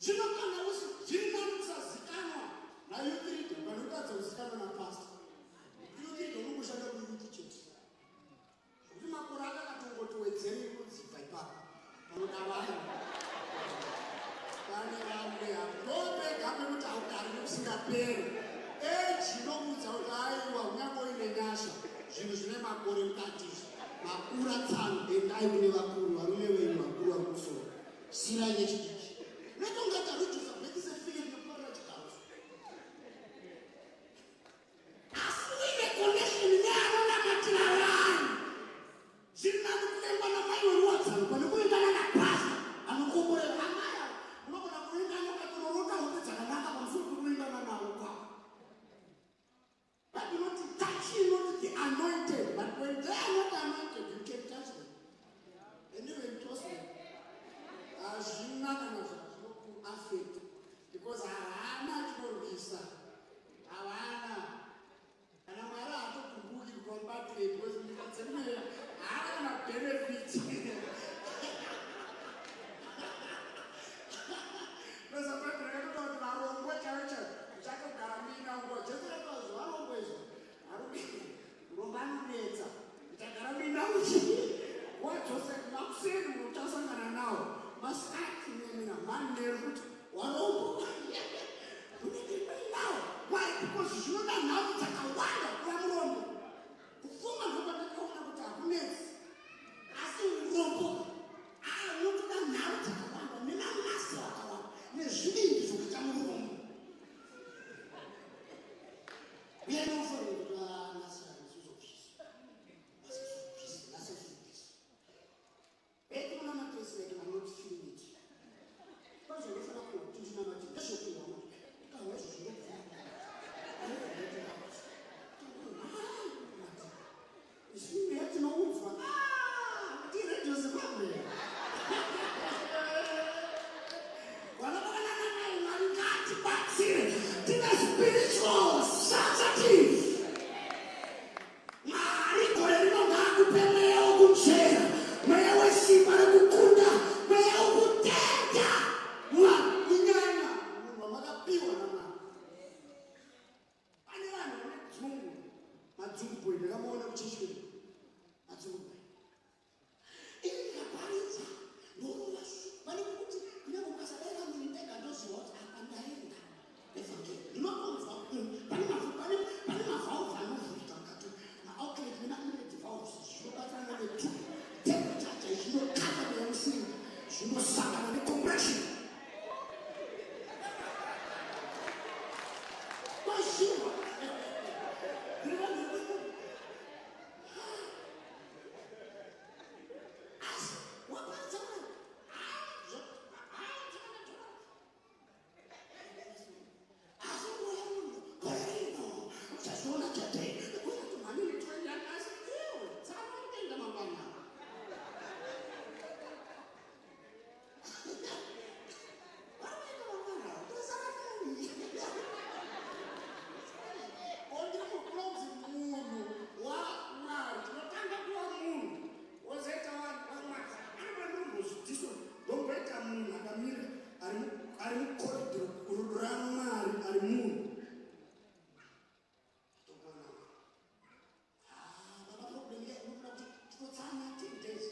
Zvino kana usi zviri nani kusazikanwa nayouth leader pane kutadza kuzikanwa napastor. Youth leader unongoshanda kuyouth chete, zvekuti makore akakatongotowedzerei kudzibva ipapo panoda vanhu, pane vamwe apo ndopega pekuti haugari nekusingaperi. Age inokuudza kuti aiwa, unyange uine nyasha, zvinhu zvine makore mukati izvi, makura tsano. Endai kune vakuru, varume venyu vakuru vari kusoro, sirai nechidiki. Unotongaita rujusa birth certificate nekufarira chigaro, asi uine connection neanonamatira vanhu. Zviri nani kuvengwa namai weruwadzano pane kuvengana napasta anokomborera. Amai ava unogona kuvengana ukatororota hope dzakanaka pamusoro pekuvengana navo kwavo. But not touch not the anointed, but when they are not anointed, you can touch them and even toss them. Hazvina kana zvazvinokuaffect because havana chinorwisa, havana kana Mwari haatokumbuki kuti vamubatirei because nyika dzemweya haana kana benefit. Ndoza Bhaibheri rakatotaura kuti varombo chaivo chaivo muchatogara muina nguva. Jesu akataura zvevarombo izvo. Urombo anonetsa, muchagara muina uchi. Madzungu boy ndakamuona kuchechi kwedu. Madzungu boy. Ini ndikaparidza ndorova vane kuti kunyange ukasadai vamwe ndega ndoziva kuti apa ndaenda nevhangeri. Ndinotonzwa pane pane pane mavhauvhu anovhurika mukati maoutlet nemainlet valves zvinobatsirana netu temperature zvinokata mweya musina zvinosangana necompression. Kwazviwa. Asi waparidza mwana. Asi uya munhu gore rino uchazoona chete. Uya kuti mhani netoenda asi iwe tsama kuenda mangwana. Ondiri munhu waMwari tinotanga kuva munhu wozoita waMwari anofanira ndomboita munhu akamira ari mukoridhoro raMwari ari munhu tokwana baba problem ye unoda kuti tinotsanya 10 days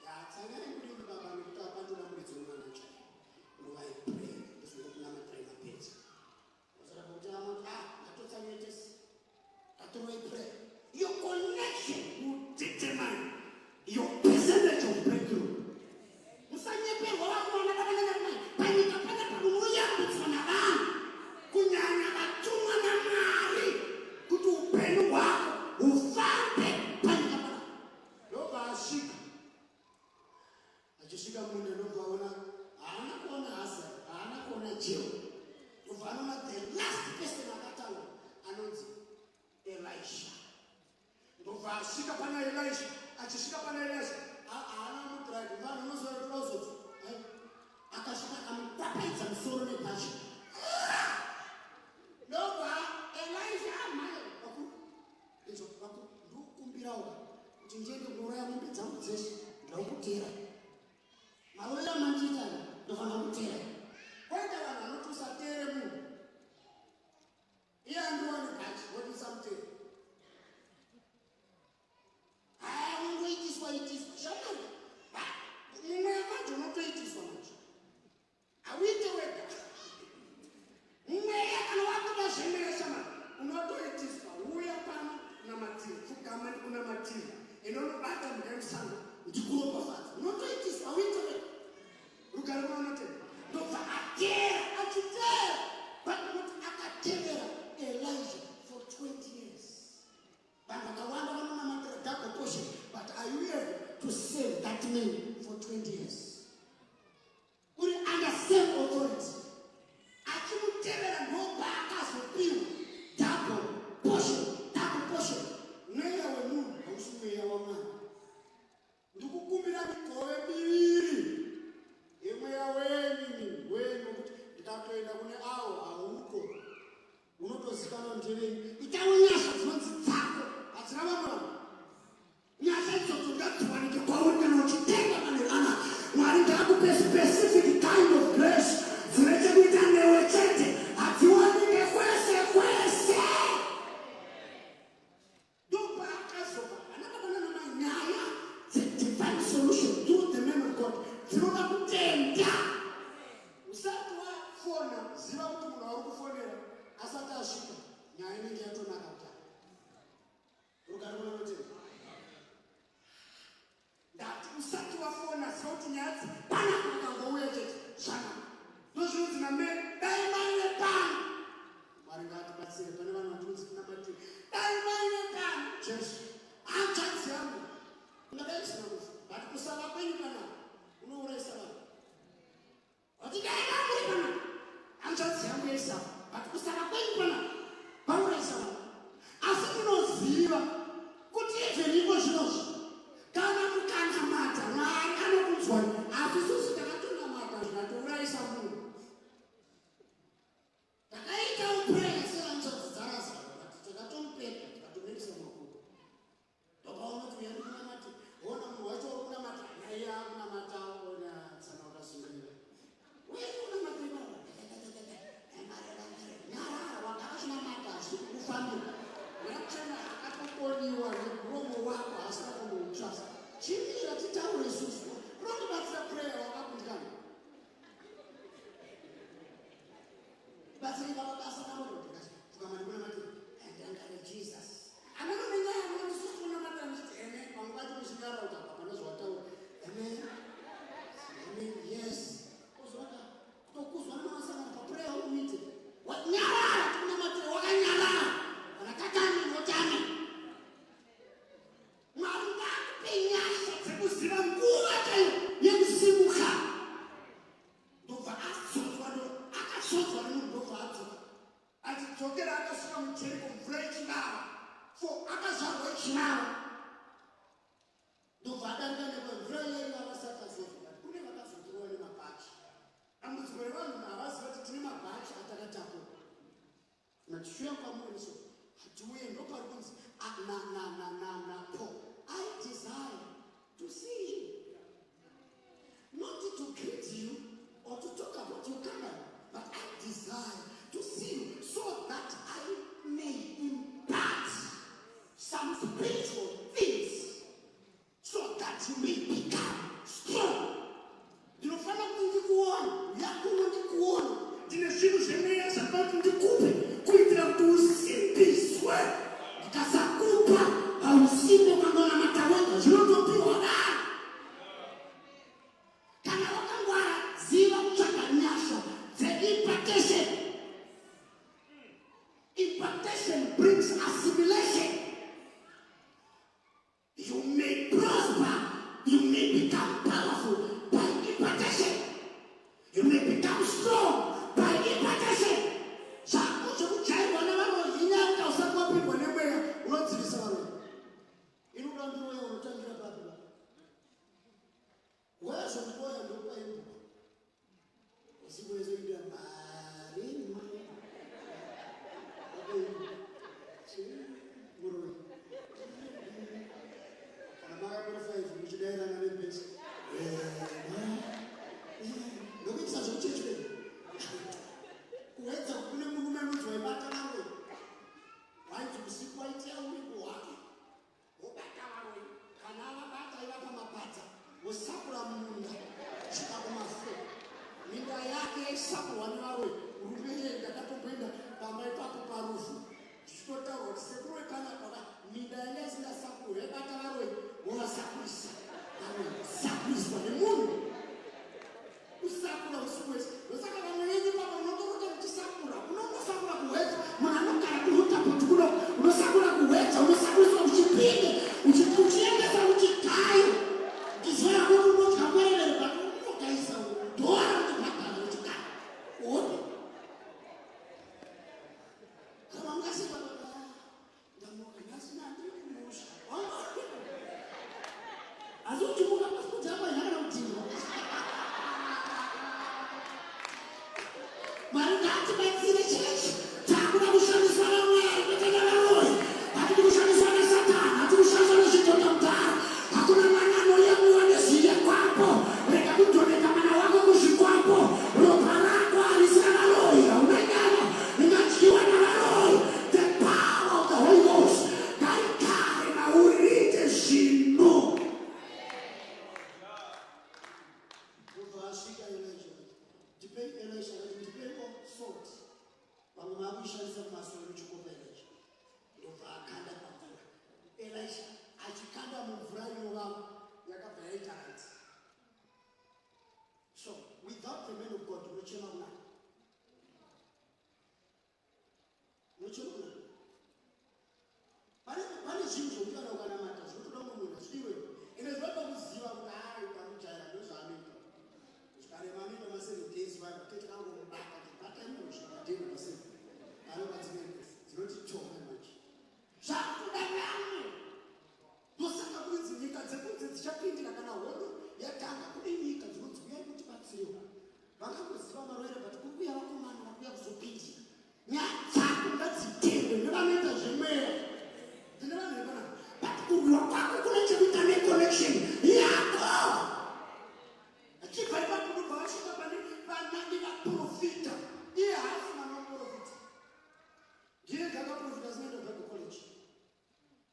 yatsanyai kudini baba nekuti apandoda muridzi wemwana chai nguva yepray ndozongokunamatirai mapedza ozara kuti amati ah ngatotsanyai tese ngatoroi pray. Your connection will determine your percentage of breakthrough. Musanyeperwa vakomana vavananamai panyika panapa munoyambutswa navanhu kunyanya vatumwa naMwari kuti upenyu hwako hufambe panyika panapa. Ndobva asvika achisvika munda ndobva aona haana kuona Hazael haana kuona Jehu ndobva anoona the last person akataura anonzi Elisha ndobva asvika pana Elisha achisvika pana Elisha haana mudhiraivhi vanhu unoziva kuti vazodzo akasvika akamukwapaidza musoro nebhachi ndobva Elisha amhanya vakuru izvo vakuru ndokumbirawo kuti ndiende kuuraya mombe dzangu dzese ndokutera marovera mandiita ndofanira kutera koita vanhu vanoti usatere munhu iye andiwane bhachi woti usamutere haya unongoitiswa itiswa shamwari mumwe manje unotoitiswa manje hauite wega mweya kana wakuda zvemweya shamwari unotoitiswa uya pano kunamatira pfugama ndikunamatira inonobata mhuka yemusango ndikuropafadza unotoitiswa hauite wega rugare rwaunotenda ndobva atera achitera but kuti akatevera Elijah for 20 years vanhu vakawanda vanonamatira double portion but are you able to save that man for 20 years uri under same authority achimutevera ndopaakazopiwa double portion double portion mweya wemunhu hausi mweya wamwari ndikukumbira migove miviri yemweya wenyu wenyu wekuti ndikatoenda kune awo hauko unotozikanwa ndevei itawo nyasha dzinonzi dzako hadzina vamwe vanhu nyasha idzodzo ngadziwanike kwauri kana uchitenga manerana Mwari ngaakupe specific kind of grace dzine chekuita newe chete hadziwanike kwese kwese ndopaakazova vana baba nanamai nyaya dzedivine solution through the man of God dzinoda kutenda usati wafona ziva kuti munhu wauri kufonera asati asvika nyaya inenge yatonaka kutanga rugare kunanotenda ndati usati wafona ziva kuti nyaya dzi panapa ukangouya chete zvanaka ndozvinonzi namere dai maive pano Mwari ngaatibatsire pane vanhu vatinonzi kunamatira dai maive pano Jesu hanzvadzi yangu ungadai usina kufa but kusava kwenyu panapa unourayisa vanhu vati dai vamuri panapa hanzvadzi yangu yaisafa but kusava kwenyu panapa vaurayisa vanhu asi munoziva kuti even iko zvinozvi kana mukanamata Mwari anokunzwai asi isusu takatonamata zvikatourayisa munhu takaita uprayer sehanzvadzi dzaRazaro but takatomupepa tikatomuendesa mumakuva ndopaona kuti uya ndikunamati ona munhu wacho uri kunamata naiye akunamata ona tsana wakasungirira uye ndikunamata ipapa nyarara wagara uchinamata hazvisi kukufambira mweya mutsvene akatoponya For akazvarwa ichivava. Ndobva adarika nekwe mvura yaiva vasati azova but kune vakazotorwa nemabhachi. Dambudziko revanhu havaziva kuti tine mabhachi atakatakura. Kana tichiuya kwamuri so hatiuye ndopari kunzi na na na na na Paul. I desire to see you. Not to greet you or to talk about your company, but I desire to see you so that I may impart some spiritual things so that you may become strong. Ndinofanira kuti ndikuone, yakuno ndikuone, ndine zvinhu zvemweya zvandinoda kuti ndikupe kuitira kuti usimbiswe. Ndikasakupa hausimbe ukangonamata wega zvinotopiwa dai. Kana wakangwara ziva kutsvaga nyasha dzeimpartation. Impartation brings assimilation. You may prosper, you may become powerful by impartation. You may become strong by impartation. Zvako zvekujairwa nevaroyi inyaya yekuti hausati wapindwa nemweya unodzivisa varoyi. Inoda ndiroya unotangira papi ba? Wazondiroya ndokwaimbwa. Usiku wese kuita mari. Wakaimbwa. Muroyi. Kana makakora 5 muchidairana nebhesi. Ndokuitisa zvekuchechi kwedu. Kuwedza kune murume anonzi waibata varoyi. Wainzi usiku waiteya uripo hwake. Wobata varoyi. Kana avabata aivapa mapadza. Wosakura munda kusvika kumafuro. Minda yake yaisakurwa nevaroyi. Murume iyeye ndakatomboenda pamba ipapo parufu. Zvichitotaurwa kuti sekuru wepanapa ka minda yanga isingasakurwi yaibata varoyi vovasakurisa. Varoyi kusakuriswa nemunhu. Kusakura usiku wese. Ndosaka vamwe venyu papa munotorota muchisakura. Unongosakura kuhwedza. Munhu anogara kuRutapoti kuno unosakura kuhwedza, unosakuriswa kuChipinge, uchiendesa kuChitayo. Uchiziva kuti unodya ngwerevere but unogaisa dhora kuti bhadhara uchigara. Uone. Kana ungaseka baba ndamuka nhasi nandiri kumusha. Asi uchimuka pasipoti yako haina kana kudhindwa. Mwari ngaatibatsire chechi. Takuda kushandiswa naMwari kwete nevaroyi. Hatidi kushandiswa naSatani, hatidi kushandiswa nezvidhonda mudhara. Hakuna mwana anoyamwiwa nezvikwambo. Rega kudoneta mwana wako kuzvikwambo. Ropa rako harisi ravaroyi. Hauna nyama ingadyiwa navaroyi. The power of the Holy Ghost ngarigare mauri riite zvinhu. Ndobva asvika Elijah. Ndipei Elisha akati ndipeiwo salt. Vamwe vakuishandisa kumasoro muchikopa Elijah. Ndobva akanda pamvura. Elisha achikanda mumvura inovava yakabva yaita right. So without the man of God unochema kunani? Unochema kunani? Pane pane zvinhu zvokuti kana ukanamata zvinotoda umwe munhu hazvidiwe. Ende zvinoda kuziva kuti hai pamujaira ndozvaanoita. Zvikarema anoita ma 7 days vaya tete kangomubata tibata munhu kusvika padheni pa 7. Anopa dzimwe dzinoti tome manje. Zvakuda vamwe. Ndosaka kurinzi nyika dzekunze dzichapindira kana hondo yatanga. Kune nyika dzinonzi uyai mutibatsirewo. Vakangoziva marwere but kuri kuuya vakomana vakuuya kuzopindira. Nyaya dzako ngadzitendwe nevanoita zvemweya. Ndine vanhu vepanapa. But kurwa kwako kune chekuita neconnection yako. Achibva ipapo ndobva vasvika pane vanani vaprofita. Iye haasi mwana wamuprofita. Ndiye ega akaprofita asina kuenda Bible college.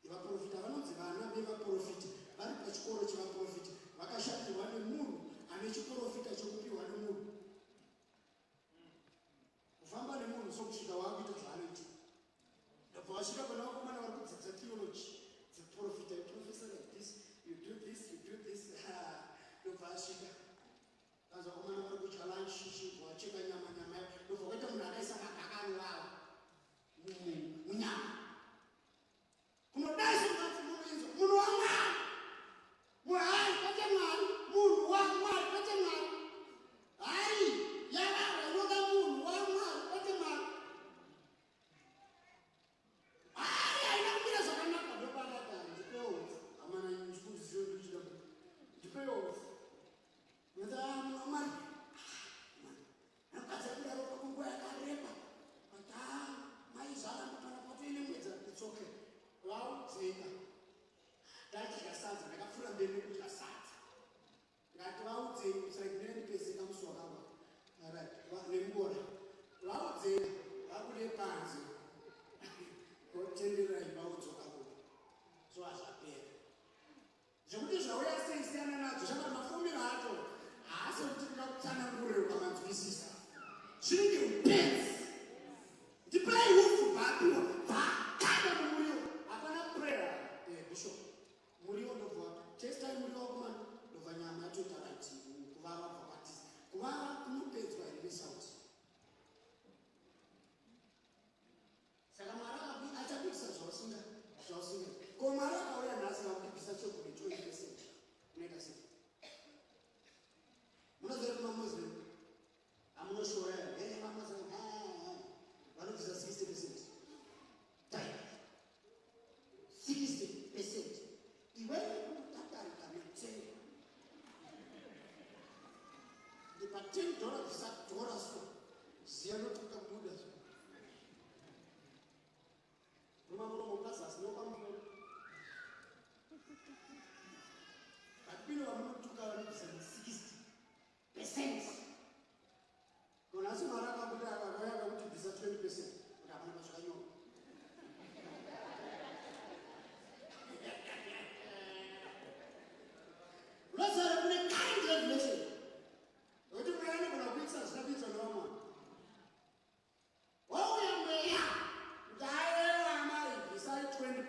Vaprofita vanonzi vana vevaprofita vari pachikoro chevaprofita vakashandirwa nemunhu ane chiprofita chekupiwa nemunhu. Kufamba nemunhu sokusvika waakuita zvaanoita. Ndobva vasvika pane vakomana vari kudzidza theology dzekuprofita iprofesi.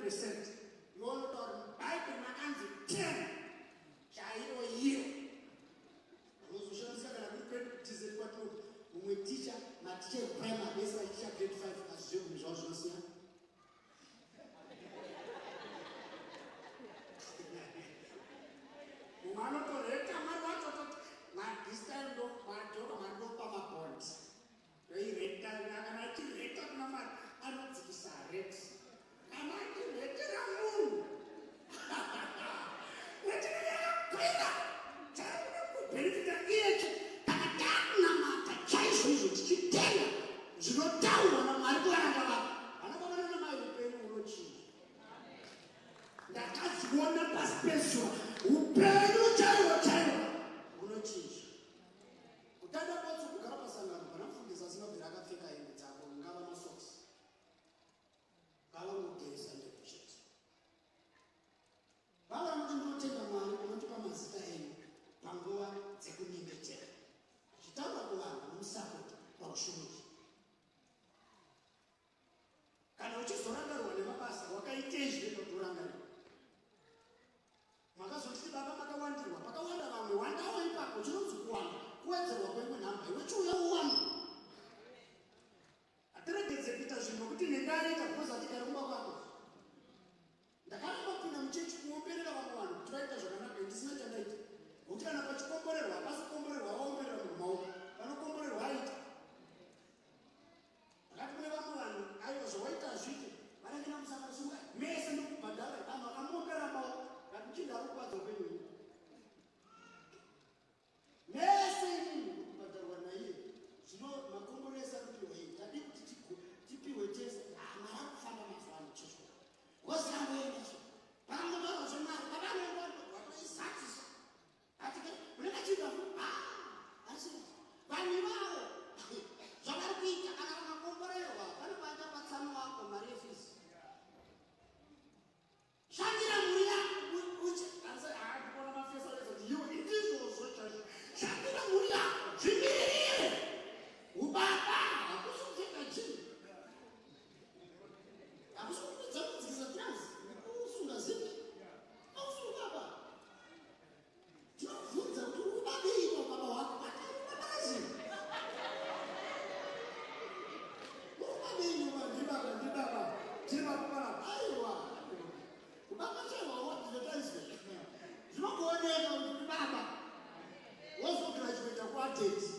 percent iwe unotaura mubhaibheri makanzi 10 chaiyo iyo. Unozoshandisa kana kuri kwedu kutize kwatiri mumwe ticha, maticha eprimary vese vachicha grade 5 asi zvegumi zvavo zvinosiyana. Mumwe anotoreta mari wacho toti this time ndo madhoro mari ndopa mabond ndoireta. Kana achireta kuna mari anodzikisa rate, kana achiretera munhu rate yakakwira chaikuda kubhenefita iyeche. Kana takunamata chaizvo izvo tichitenga zvinotaurwa naMwari kuvaranda vake, vana baba nanamai, upenyu hunochinja. Ndakaziona pasi pezuva, upenyu chaiwo chaiwo hunochinja. Kutanda botso kugara pasangano pana mufundisi asingabvira akapfeka hembe dzako, ngava masocks, ngavangogeza ndebvu chete. Vava vanoti ndinotenda Mwari unotipa mazita enyu panguva dzekunyengetera, zvichitaura kuvanhu nomusapoti paushumiri. Kana uchizorangarirwa nemabasa wakaitei zvinoita kuti urangarirwe? Makazotiti baba makawandirwa, pakawanda vamwe, wandawo ipapo. Chinonzi kuwanda kuwedzerwa kweimwe nhamba. Iwe chiuya uwanda. Hatiregedze kuita zvinhu nokuti nendaita because hatigari kumba kwako. Ndakaramba kupinda muchechi kuomberera vamwe vanhu kuti vaita zvakanaka ndisina chandaita, nokuti kana pachikomborerwa hapasi kukomborerwa vaomberera munhu maoko, vanokomborerwa aita. Akati kune vamwe vanhu, aiwa, zvawaita hazviite. Vanenge namusangano simuka mese ndokubhadhara. Vanhu vakamuomberera maoko ngati muchinda ari kukwadza upenyu hwenyu mese inini kubhadharwa naiye. Zvino makomborero ese anopiwa iye, tadii kuti tipiwe tese? Mari akufamba mazuva ano chechi wozirangoenda so pakangotaurwa zvemari pavanoenda vatoizadzisa. Atike unenge achiita asi vanhu ivavo zvavari kuita, kana vakakomborerwa pane pachapatsano wako mari yefees. Shandira mhuri yako. Kuona mafeso kuti iwe indizvozvo chaizvo. Shandira mhuri yako, zvimiririre. Ubaba hakusi kupfeka jean, hakusi kupedza kudzikisa trouse nekusunga zipi. Hakusi ubaba. Tinobvunza kuti uri kubabeiko baba wako atari uri kubabeiko? Ndibaba, ndibaba, tiri baba. Aiwa, ubaba chaiwa wadvertiswe, zvinokuoneka kuti uri baba wozograduata kuadeti.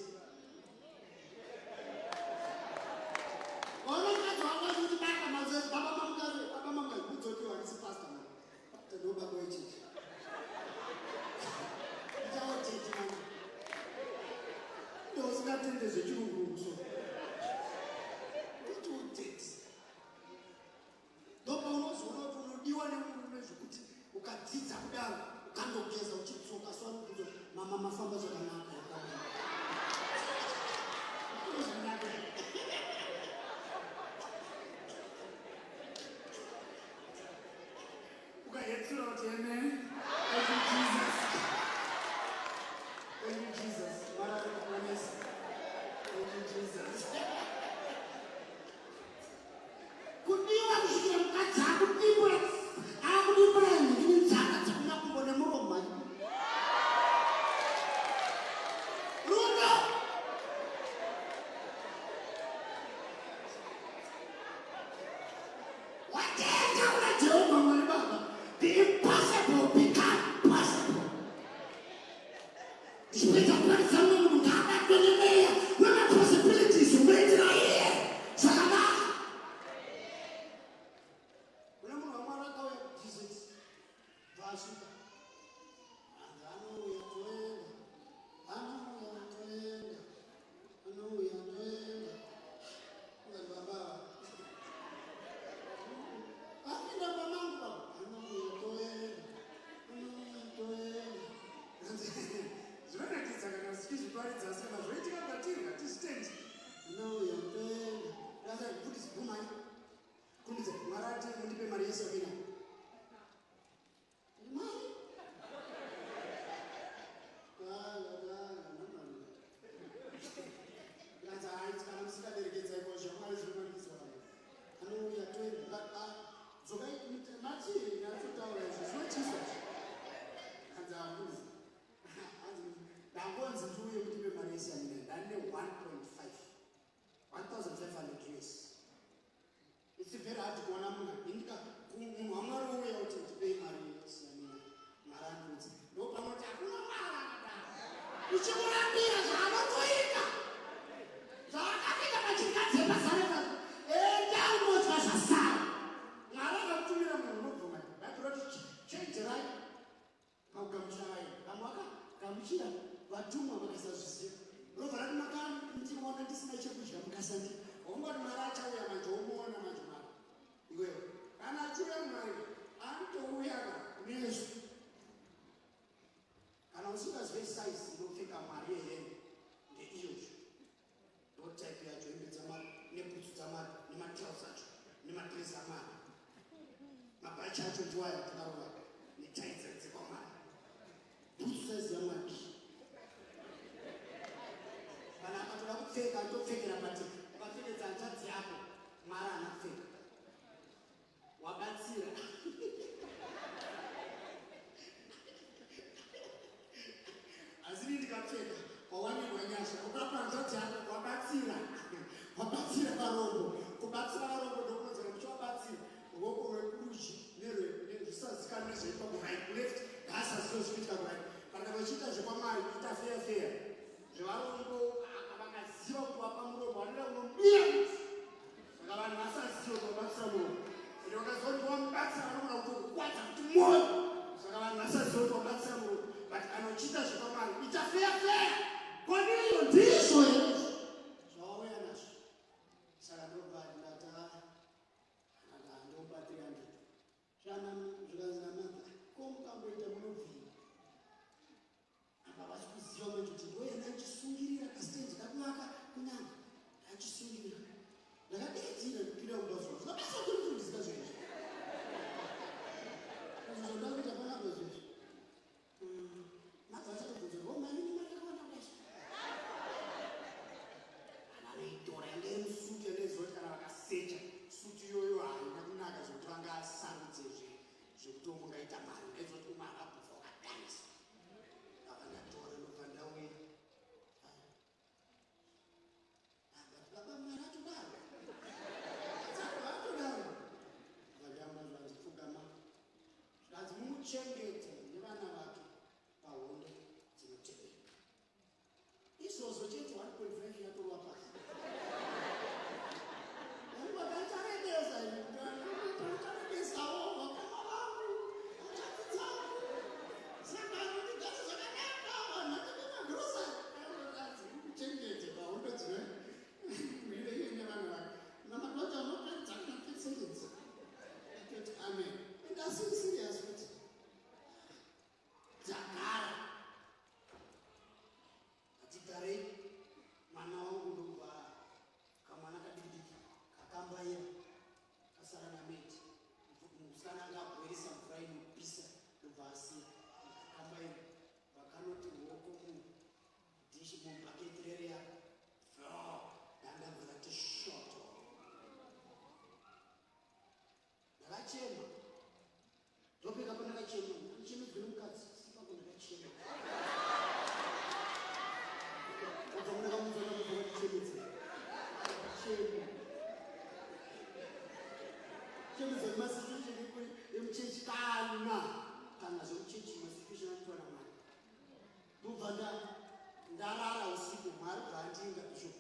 Waona mukadzi wako achikuti baba mazezi, baba mamukadzi, baba mamukadzi, kudzokiwa handisi pastor man, pastor ndo baba wechechi ichaoteti mani ndousingatende zvechirungu so itioteti. Ndopaunozoona kuti unodiwa nemurume zvekuti ukadzidza kudaro ukandogeza uchidzoka so anobvunza, mama mafamba zvakanaka? Zvakanaka. Ukahetsura kuti amen. Thank you, Jesus. Thank you, Jesus. Mwari akuponesa. Thank you, Jesus. Kudiwa kusvikira mukadzi akudimbura, akudimbura nhini nzara dzekumakumbo nemuromo. Rudo. Watenda kuna Jehovha Mwari Baba, the impossible become possible. Ndichipedza kuparidza, mumwe munhu ngaabatwe nemweya wemapossibilities unoitira iye zvakanaka. Kune munhu waMwari akauya kuDZ, bvaasvika hanzi anouya toenda, anouya toenda, anouya toenda. Vanhu baba apinda pamangu baba, anouya toenda, anouya toenda. Zvinonakidza kana tichizviparidza, asi kana zvoitika kwatiri hatizvitendi. Anouya toenda. Rasa kuti bvumai kumbidza Mwari ati mundipe mari yese yamina mari. Nyatsotaura izvo zvinotyisa izvi. Hanzi amufundisi, hanzi ndangonzi ndiuye mundipe mari yesiyamina. Ndane 1.5, 1500 US. It's very hard kuona munhu indika munhu waMwari wouya kuti ndipei mari yesiyamina, Mwari andiudza. Ndopanoti hakuna Mwari akadaro. Uchikurambira zvaanotoita, zvaakapinda pachirikadzi yepazareta, enda unodya zvasara. Mwari akakutumira munhu, unobvuma. Bhaibheri roti chenjerai pakugamuchira vaeni. Vamwe vakagamuchira vatumwa vakasazviziva. Robva rati makandiona ndisina chekudya mukasandi. Waungati Mwari achauya manje, womuona manje Mwari iwewe. Kana achiuya Mwari anotouya ka nesu. Kana usingazive size inopfeka Mwari yehembe, ndeiyozvo, ndo type yacho. Hembe dzamwari nebhutsu dzamwari nematrausi acho nemadresi amwari, mabhachi acho ndiwaya takarova netai dzekwamwari, bhutsu size yamwari. Kana akatoda kupfeka atopfekera, but ukapfekedza hanzvadzi yako, Mwari haana kupfeka, wabatsira. Asi ini ndikapfeka, wawanirwa nyasha. Ukapa hanzvadzi yako, wabatsira, wabatsira varombo. Kubatsira varombo ndokunonzera muchivabatsira, ruoko rwekurudyi nerwezvisazikanwe nezveipa kuright, left ngaasazive zvikuitika kuright. Kana vachiita zvekwamwari, ita feya feya zvevarombo. Vakaziva kuti wapa murombo, vanoda kunomira. Saka vanhu vasaziva kuti wabatsira murombo, ende vakaziva kuti wamubatsira, vanogona kutokukwadza kuti mwoyo. Saka vanhu vasaziva kuti wabatsira murombo. But kana uchiita zvekwamwari, ita feya feya. Koniriyo, ndizvo here zvawauya nazvo? Saka ndobva ndata ndopa 300. Zvana zvikanzi namadha, ko mukamboita munobvira apa vasi kuziva manje kuti ndoya. Ndachisungirira kasitendi kakuvaka kunyanga, ndachisungirira, ndakadikitira kupinda kumba zuva zvinobasa kuri kufundisika zvezvi izvo zvandakuita panapa zvezvi. Mabva achatobvunza, "Ko mari nemari yakawanda kudai?" Vanoitora, yange iri musutu yanaiziva kuti kana vakasecha sutu iyoyo haina kunaka zvekuti vangasarudze zvekuti mungaita mari. Ndaiziva kuti umwe akabvubva wakadanisa. Ndabva ndatora, ndobva ndauya. But baba, Mwari atodaro, atodaro. Vandamba zvanzi pfugama, zvikanzi mumuchengete nevana vake pahondo dzinotevera. Izvozvo chete, 1.5 yatorwa pasi. Vakacharebesa, charebesawo vakama vangu, hanzvadzi dzangu. Saka ndigare zvakanaka, vanhu vatenge magrosari. Muchengete pahondo dzinoiye nevanhu vake. Namadota unopedza na 30 seconds. Atoti amen. And asi serious kuti dzagara atigarei. Mwana wangu ndobva kamwana kadikidiki kakambaira kasara nameti. Musikana anga abhoirisa mvura inopisa, ndobva asiya kakambaira, vakanoti ruoko mudhishi, mubhaketi rereya, dandabva rati shoto. Ndakachema, ndopeka pandakachema, ndichemedzwe nemukadzi sipapo. Ndakachema kubva mundakamudzwa, ndakubva vandichemedze. Chema chemedza nemasituation emuchechi, kana zvemuchechi, masituation anoitwa naMwari. Ndobva ndarara usiku, Mwari bva andinga bishop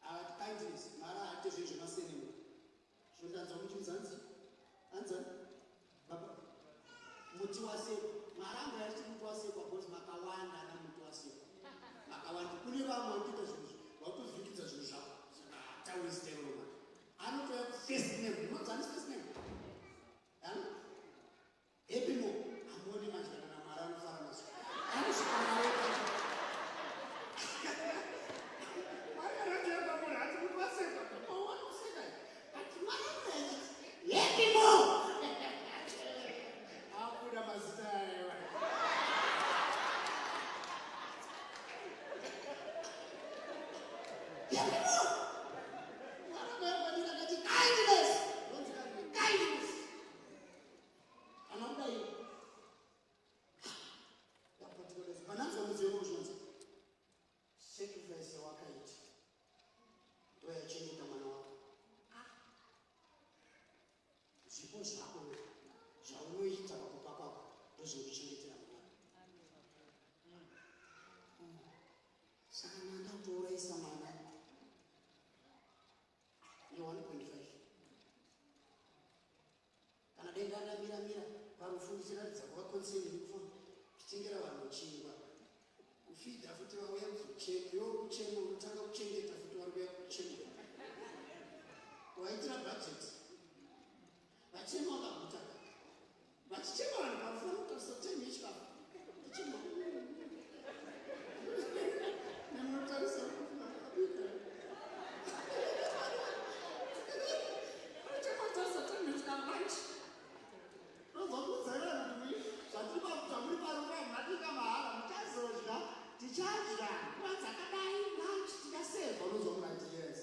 akati kindness. Mwari haate zvinhu zvemasenemo. Zvondanzwa muchiudza, hanzi hanzani baba, muti wasekwa. Mwari angu yachiti muti wasekwa because makawanda ana muti wasekwa, makawanda. Kune vamwe vanotoita zvinhu vakutovhiringidza zvinhu zvako. Saka hatauri zita iroro. Anotoya kufirst name, unonzi ani first name? Ani? Happy mo hamuoni manje kana naMwari anofara nazvo. Anosvika Mwari otati, Mwari anotoya pamunhu ati muti wasekwa, mawana kuseka, but Mwari anoya happy mo, abuda mazita ayo. Happy mo. Mwari akauya kwandiri akati kindness. Ndonzi kindness. Ndichiratidza kuva concern nekufamba kuchitengera vanhu chingwa, kufidha futi vauya kuzochema. Iwe kuchema, unotanga kuchengeta futi vari kuya kuchema, waitira budget. Vachema vakaguta, vachichema vanhu pakufanira kutarisa time yechikafu. Vachema nemunotarisa abika, vachema kutarisa time yechikafu. Manje rozvakuudzai vanhu kuti zvamuri paruka mabika mahara, muchazodya, tichadya nguva dzakadai, lunch tikasevha. Unozwa munati, "Yes,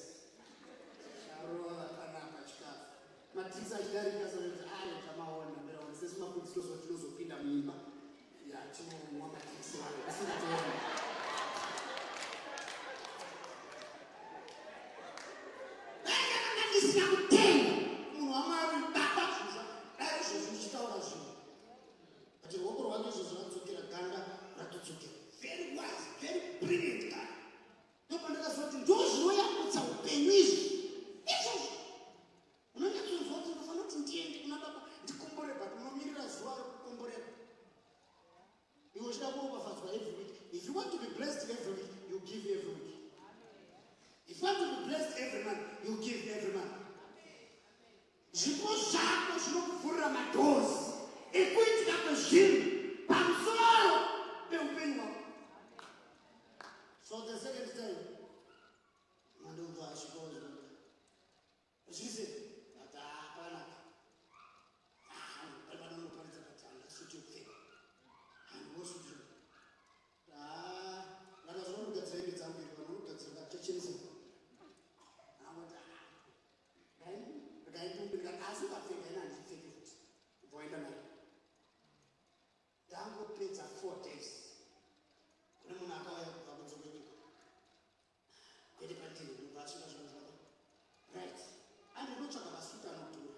charova panapa chikafu." Madrinks achidarika sokuti ayo tamaona mberaona sesu mafundisi tinozopinda muimba yatinomwa madrinks, vanhu vasingatoona. Ndakanga ndisina kutenga, munhu waMwari, baba. Dai izvozvi uchitaura zvinhu, but ruoko rwake izvozvo radzokera, ganda ratodzokera. Very wise, very brilliant guy. Ndopandakaziva kuti ndo zvinoyambutsa upenyu izvi. Izvozvo unonyatsonzwa kuti unofanira kuti ndiende kuna baba ndikombore, but unomirira zuva rekukomborera iwe uchida kuropafadzwa every week. If you want to be blessed every week, you give every week. If you want to be blessed every month, you give every month. Zvipo zvako zvinokuvhurira madoors ekuitika kwezvinhu pamusoro peupenyu hwako. So the second time mandobva asvika, zvise ati hapana panoparidza, but handasuti yekupfeka, handiwosuti. Vanhu vazvinogadzira hembe dzangu iri, vanogadzira vachachenesa. Angoti regai, asi ukapfeka ina handipfeki futi. Ubva waenda nayo. Ndangopedza 4 days, kune munhu akauya kubva kunze kwenyika, kwete pandiri. Ndobva asvika, zvinonzi, "Baba, right, andinotsvaga masuti anodhura,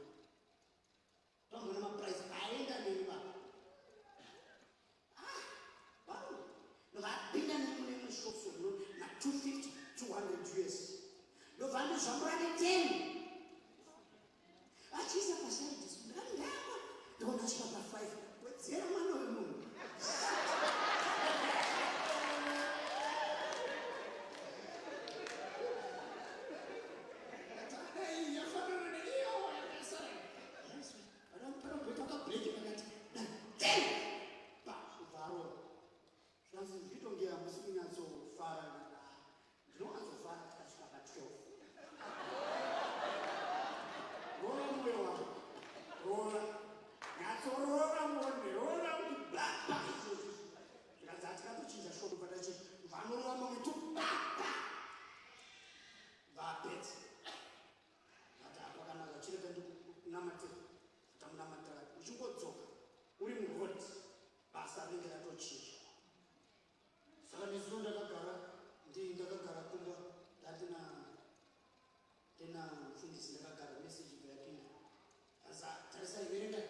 tombona maprice." Aenda neni, baba. Ah, ndobva neni mune imwe shop, so na 250, 200 US. Ndobva ndizvambura ne10, achiisa paside. Ndikati ndayapa, ndikaona asvika pa5. Wedzera, mwana wemunhu. Yafanana neiyo yakasara panomboita kabreak pakati na10 pa ubva. Zvanzi zvitonge hamusi kunyatsofara. Ndinowanzofara tikasvika pa12. Rova mwoyo wako, rova, nyatsorova muone, rova kuti baba izvozvi. Zvikanzi hatikatochinja shoko patachi vanorova mamwe tu baba vapedza. Vati apakanaka, chirega ndikunamatira. Tamunamatira, uchingodzoka uri muroad, basa rinenge ratochinja. Saka nezuro ndakagara, ndakagara kumba, ndandina ndina mufundisi, ndakagara, meseji ibva yapinda. Asa tarisai, verengai.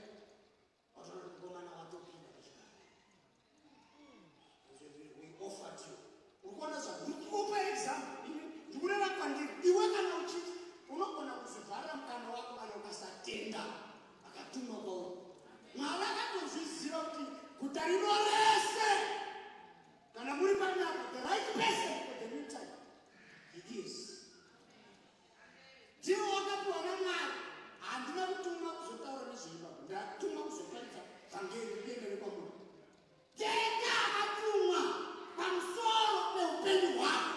Watoona kuti mukomana watopinda pachigaro. "We offered you." Uri kuona zvandikupa example? Ndikureva kwandiri iwe. Kana uchiti unogona kuzvivharira mukana wako kana ukasatenda akatumwa kwauri. Mwari akatozviziva kuti guta rino rese, kana muri panapa, the right person for the new time, he is. Ndiwo wakapiwa naMwari. Handina kutumwa kuzotaura nezveipapo, ndatumwa kuzoparidza vhangeri riende nekwamuri. Tenda akatumwa pamusoro peupenyu hwako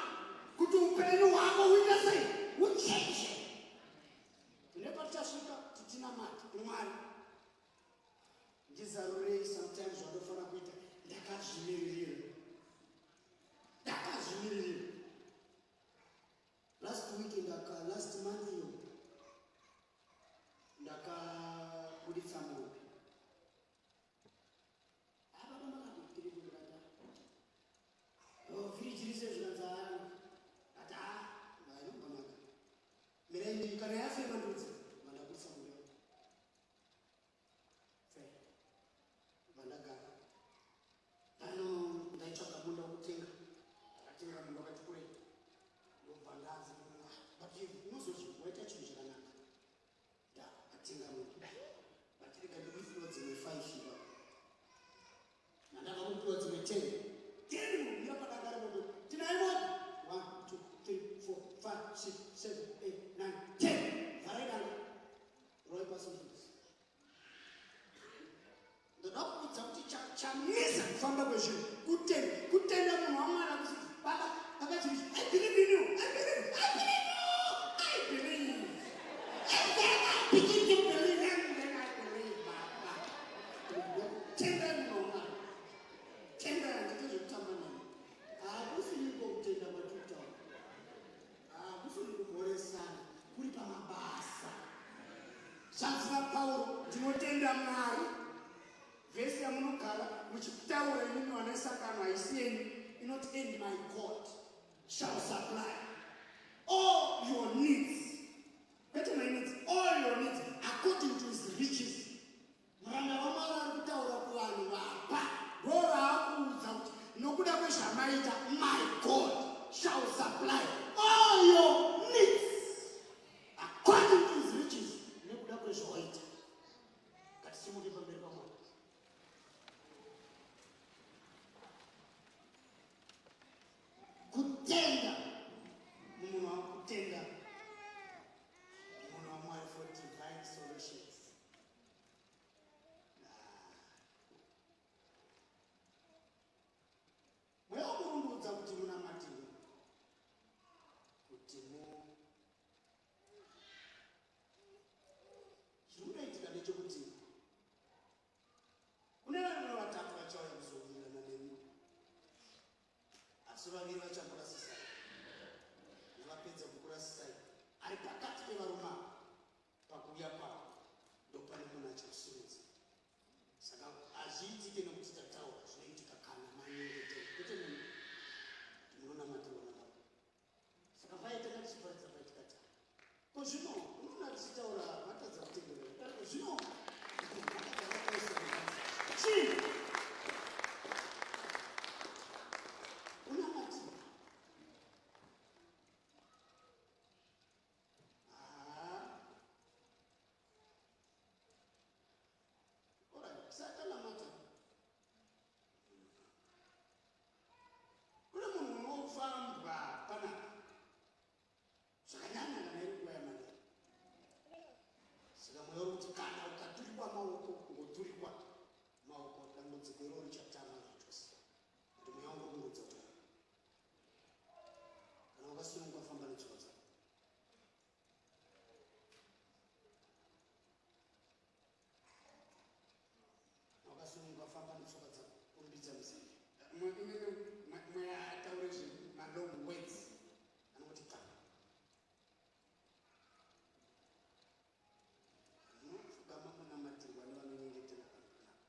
kuti upenyu hwako huite sei? Uchinje. Tine patichasvika titinamati, "Mwari, ndizarurei." Sometimes zvandofanira kuita ndakazvimiririra, ndakazvimiririra. Last week ndaka, last month yo, ndakabuditsa mombe. Chakamisa kufamba kwezvinhu kutenda. Kutenda munhu waMwari akusi baba baba chii I believe in you. I believe. I believe you. I believe. And then I begin to believe and then I believe baba. Kutenda munhu waMwari. Tenda handite zvekutamba nemi. Hakusi iko kutenda kwatiri kutaura. Hakusi kumhoresana kuri pamabasa. Zvanzi naPauro, ndinotenda Mwari. Vhesi yamunogara muchitaura imimi vane sangano haisi yenyu inoti and my God shall supply all your needs. Kwete my needs, all your needs according to his riches. Muranda waMwari ari kutaura kuvanhu vapa ndo vaakuudza kuti nokuda kwezvamaita my God shall supply all your needs according to his riches nekuda kwezvawaita. Ngatisimuke pamberi paMwari. Kutenda mumunhu wakutenda munhu waMwari for divine solutions. Mweya wakurundiudza kuti munamatire kuti mu chiri kutoitika ndechekuti kune varume vatatu vachauya kuzowirirana nemi asi vaviri vachakurasisai navapedza kukurasisai ari pakati pevarume ava pakuuya kwavo ndopane munhu achakusimudza saka hazviitike nekuti tataura zvinoitika kana manyengetero kwete munhu kuti munonamatirwa nababa saka paitanga tichiparidza paitikati ko zvino unoona tichitaura matadza kutenderera ko zvino chii unamatira Alright, satanamata kune munhu unofambwa panapa zvakanyanya kana iri nguva yamanheru saka mweya uri kuti kana ukaturikwa maoko kungoturikwa maoko dambudziko iroro richatama zvachose kuti mweya wangu uri kungodza kuti kana wakasununguka famba netsoka dzako wakasununguka famba netsoka dzako kurumbidza musiki mweya ataure zvemalong words anongoti ka munopfugama munamatirwa nevanonyengetera vanhu panapa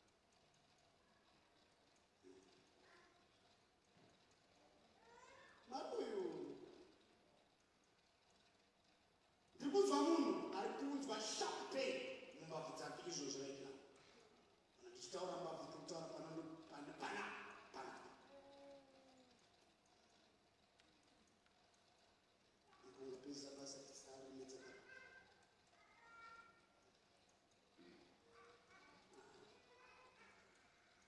Mwari uyu ndiri kunzwa munhu ari kunzwa sharp pain mumbabvu dzake izvozvi right now kana ndichitaura mbabvu ndiri kutaura pano pana pana pana kungopedzisa basa tisaremedza baba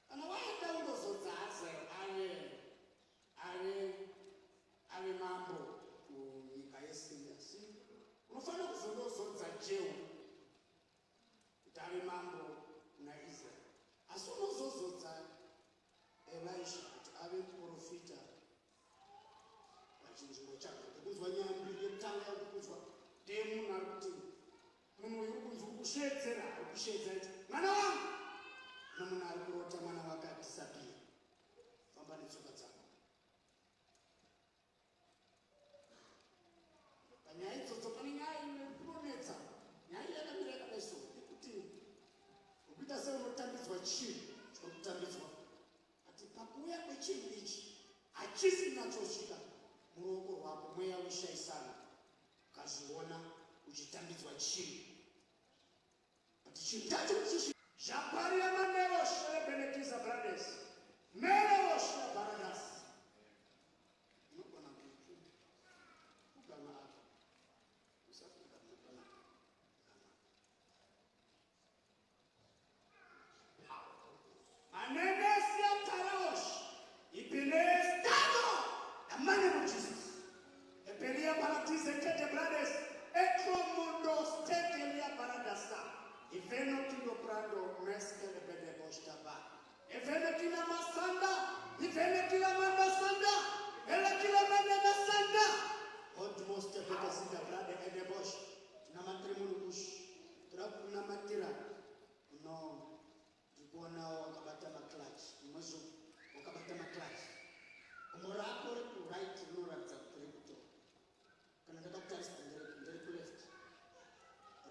kana waenda undozodza Hazael ave ave ave mambo kunyika yeSiria si unofanira kuzondozodza Jehu kuti ave mambo kuna Israeri asi unozozodza Elisha kuti ave muprofita pachinzvimbo chake ndikunzwa nyaya mbiri yekutanga yakukunzwa ndeyemunhu ari kuti munhu uyu uri kunzi uri kusheedzera ari kusheedza iti mwana wangu nomunhu ari kurota mwana wake adisapia famba netsoka dzako panyaya idzodzo pane nyaya imwe kunonetsa nyaya iyi yakamira yakadai so yekuti ukuita seunotambidzwa chinhu chinokutambidzwa ati pakuuya kwechinhu ichi hachisi kunyatsosvika muruoko rwako mweya weshaisano ukazviona uchitambidzwa chinhu but chinhu chacho kuchisvika Japaria manero shere benetiza brades merero shere baradas unogona kupfugama apa usapfugama panapa Anenesia taraosh ipinestado the name of Jesus epelia paratise tete brades etromondo stetelia paradasa iveno tindo prado meskel. Ivenekila manda sanda. Elakila manda na sanda. Odmost bekesinda brade edebosh. Tinamatire munhu kush. Toda kunamatira. No. Ndikuona wakabata maclutch. Mwezo wakabata maclutch. Gumbo rako rekuright rinoratidza kuti rekutora. Kana ndakakutarisa ndere kuleft.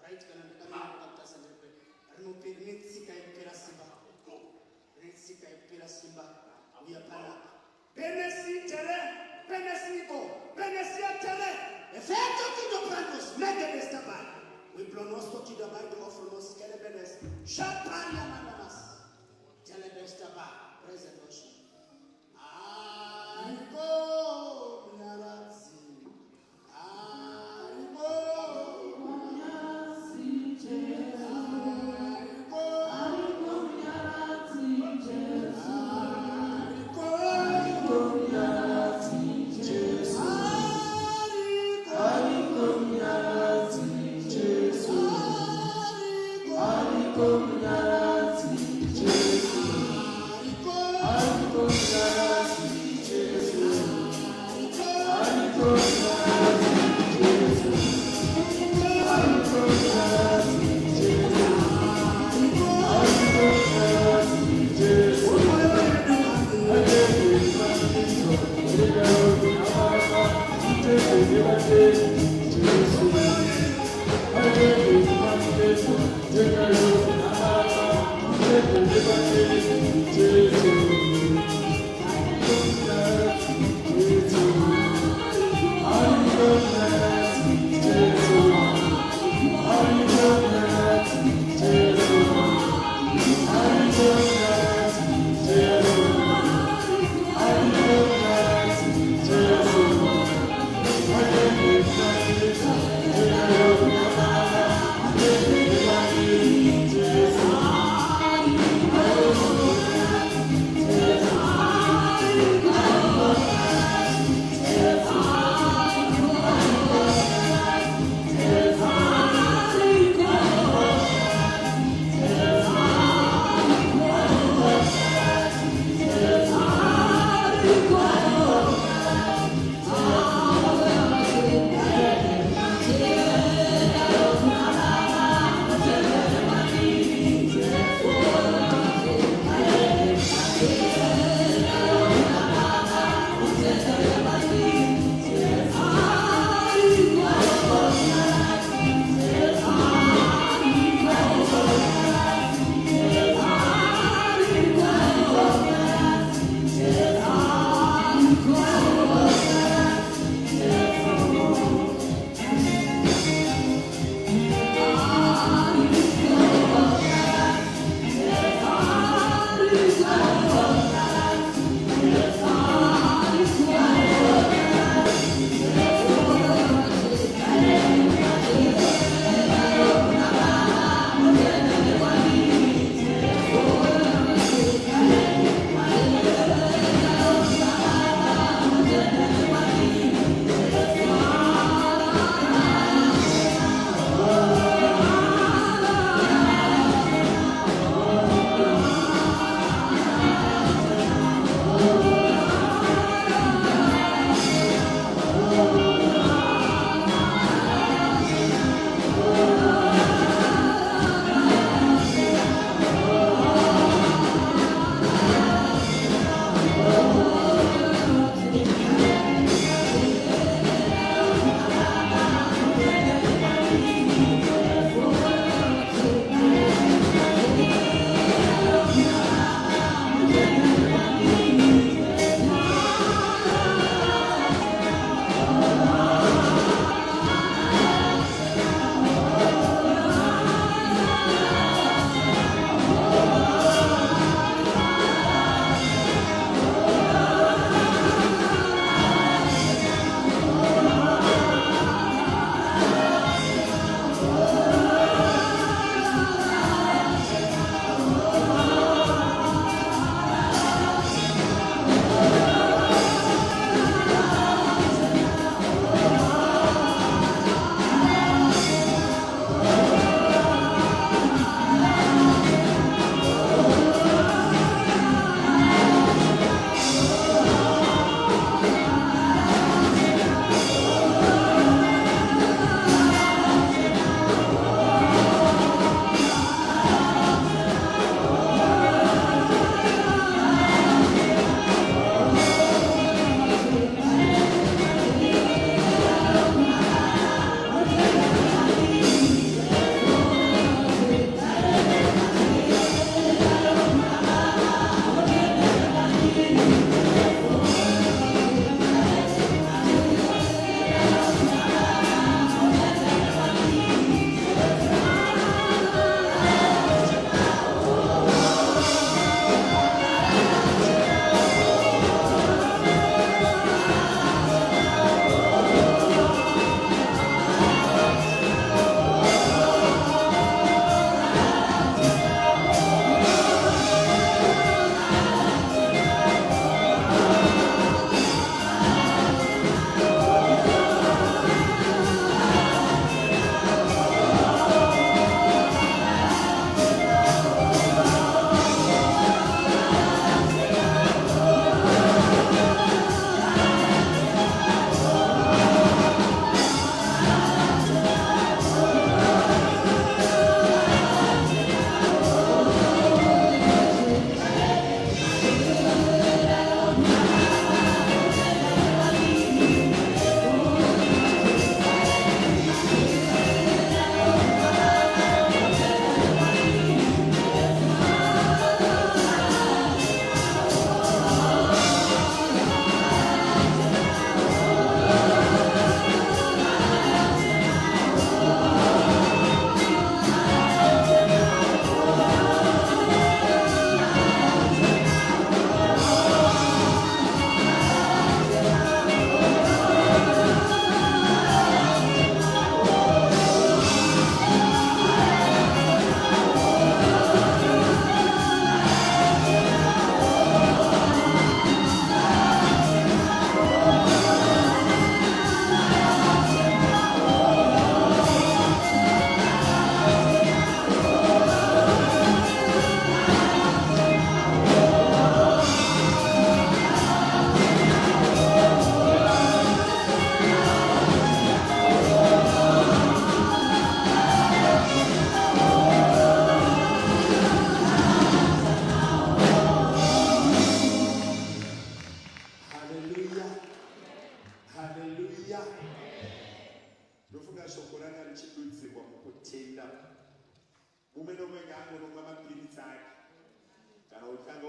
Right kana ndakamira ndakakutarisa ndere kuleft. Rinope rine tsika yekupera simba. Rine tsika yekupera simba. Uya panapa. Benesi tere, benesigo, benesia tere. Efecto kido prandos, megedestabai. We pronosto kido bai do ofronos kelebenes. Shaparia manamas. Telebestabai. Praise the Lord. Ariko munyaradzi. Ariko Ariko Ariko Ariko Ariko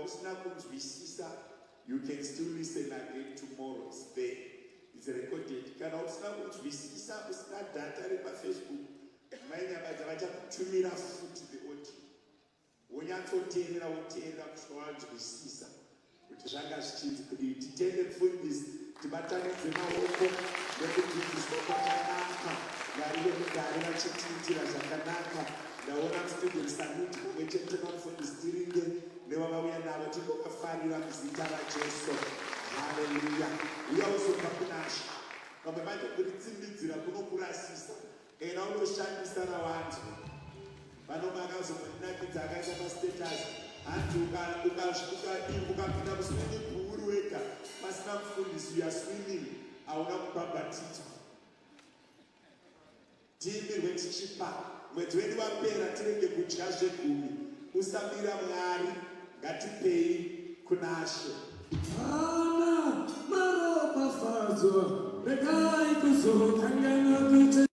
Wausina kunzwisisa, you can still listen again tomorrow. It's there, it's recorded. Kana usina kunzwisisa, usina data repaFacebook, Mainyabadza vachakutumira futi the audio, wonyatsoteerera, woteerera kusvika wanzwisisa kuti zvanga zvichinzi kudii. Titende mufundisi, tibatanidze maoko nekudzidziswa kwakanaka. Mwari vemugari vachitiitira zvakanaka. Ndaona mustudio Sanuti pamwe chete namufundisi Tiringe nevavauya navo. Tingovafarira muzita raJesu. Haleluya. Uya uzobva kunashe. Vamwe manje kuritsimbidzira kunokurasisa. Ena unoshandisa rawanzwa. Vanoma akazombotinakidza, akaisa pastatus, hanzi ukapinda muswimming pool uri wega pasina mufundisi, you are swimming, hauna kubhabhatidzwa. Tiimbirwe tichipa. Mwedzi wedu wapera, tirege kudya zvegumi. Usabira Mwari, ngatipei kunashe. Hama maropafadzo, regai kuzokanganwa kuita.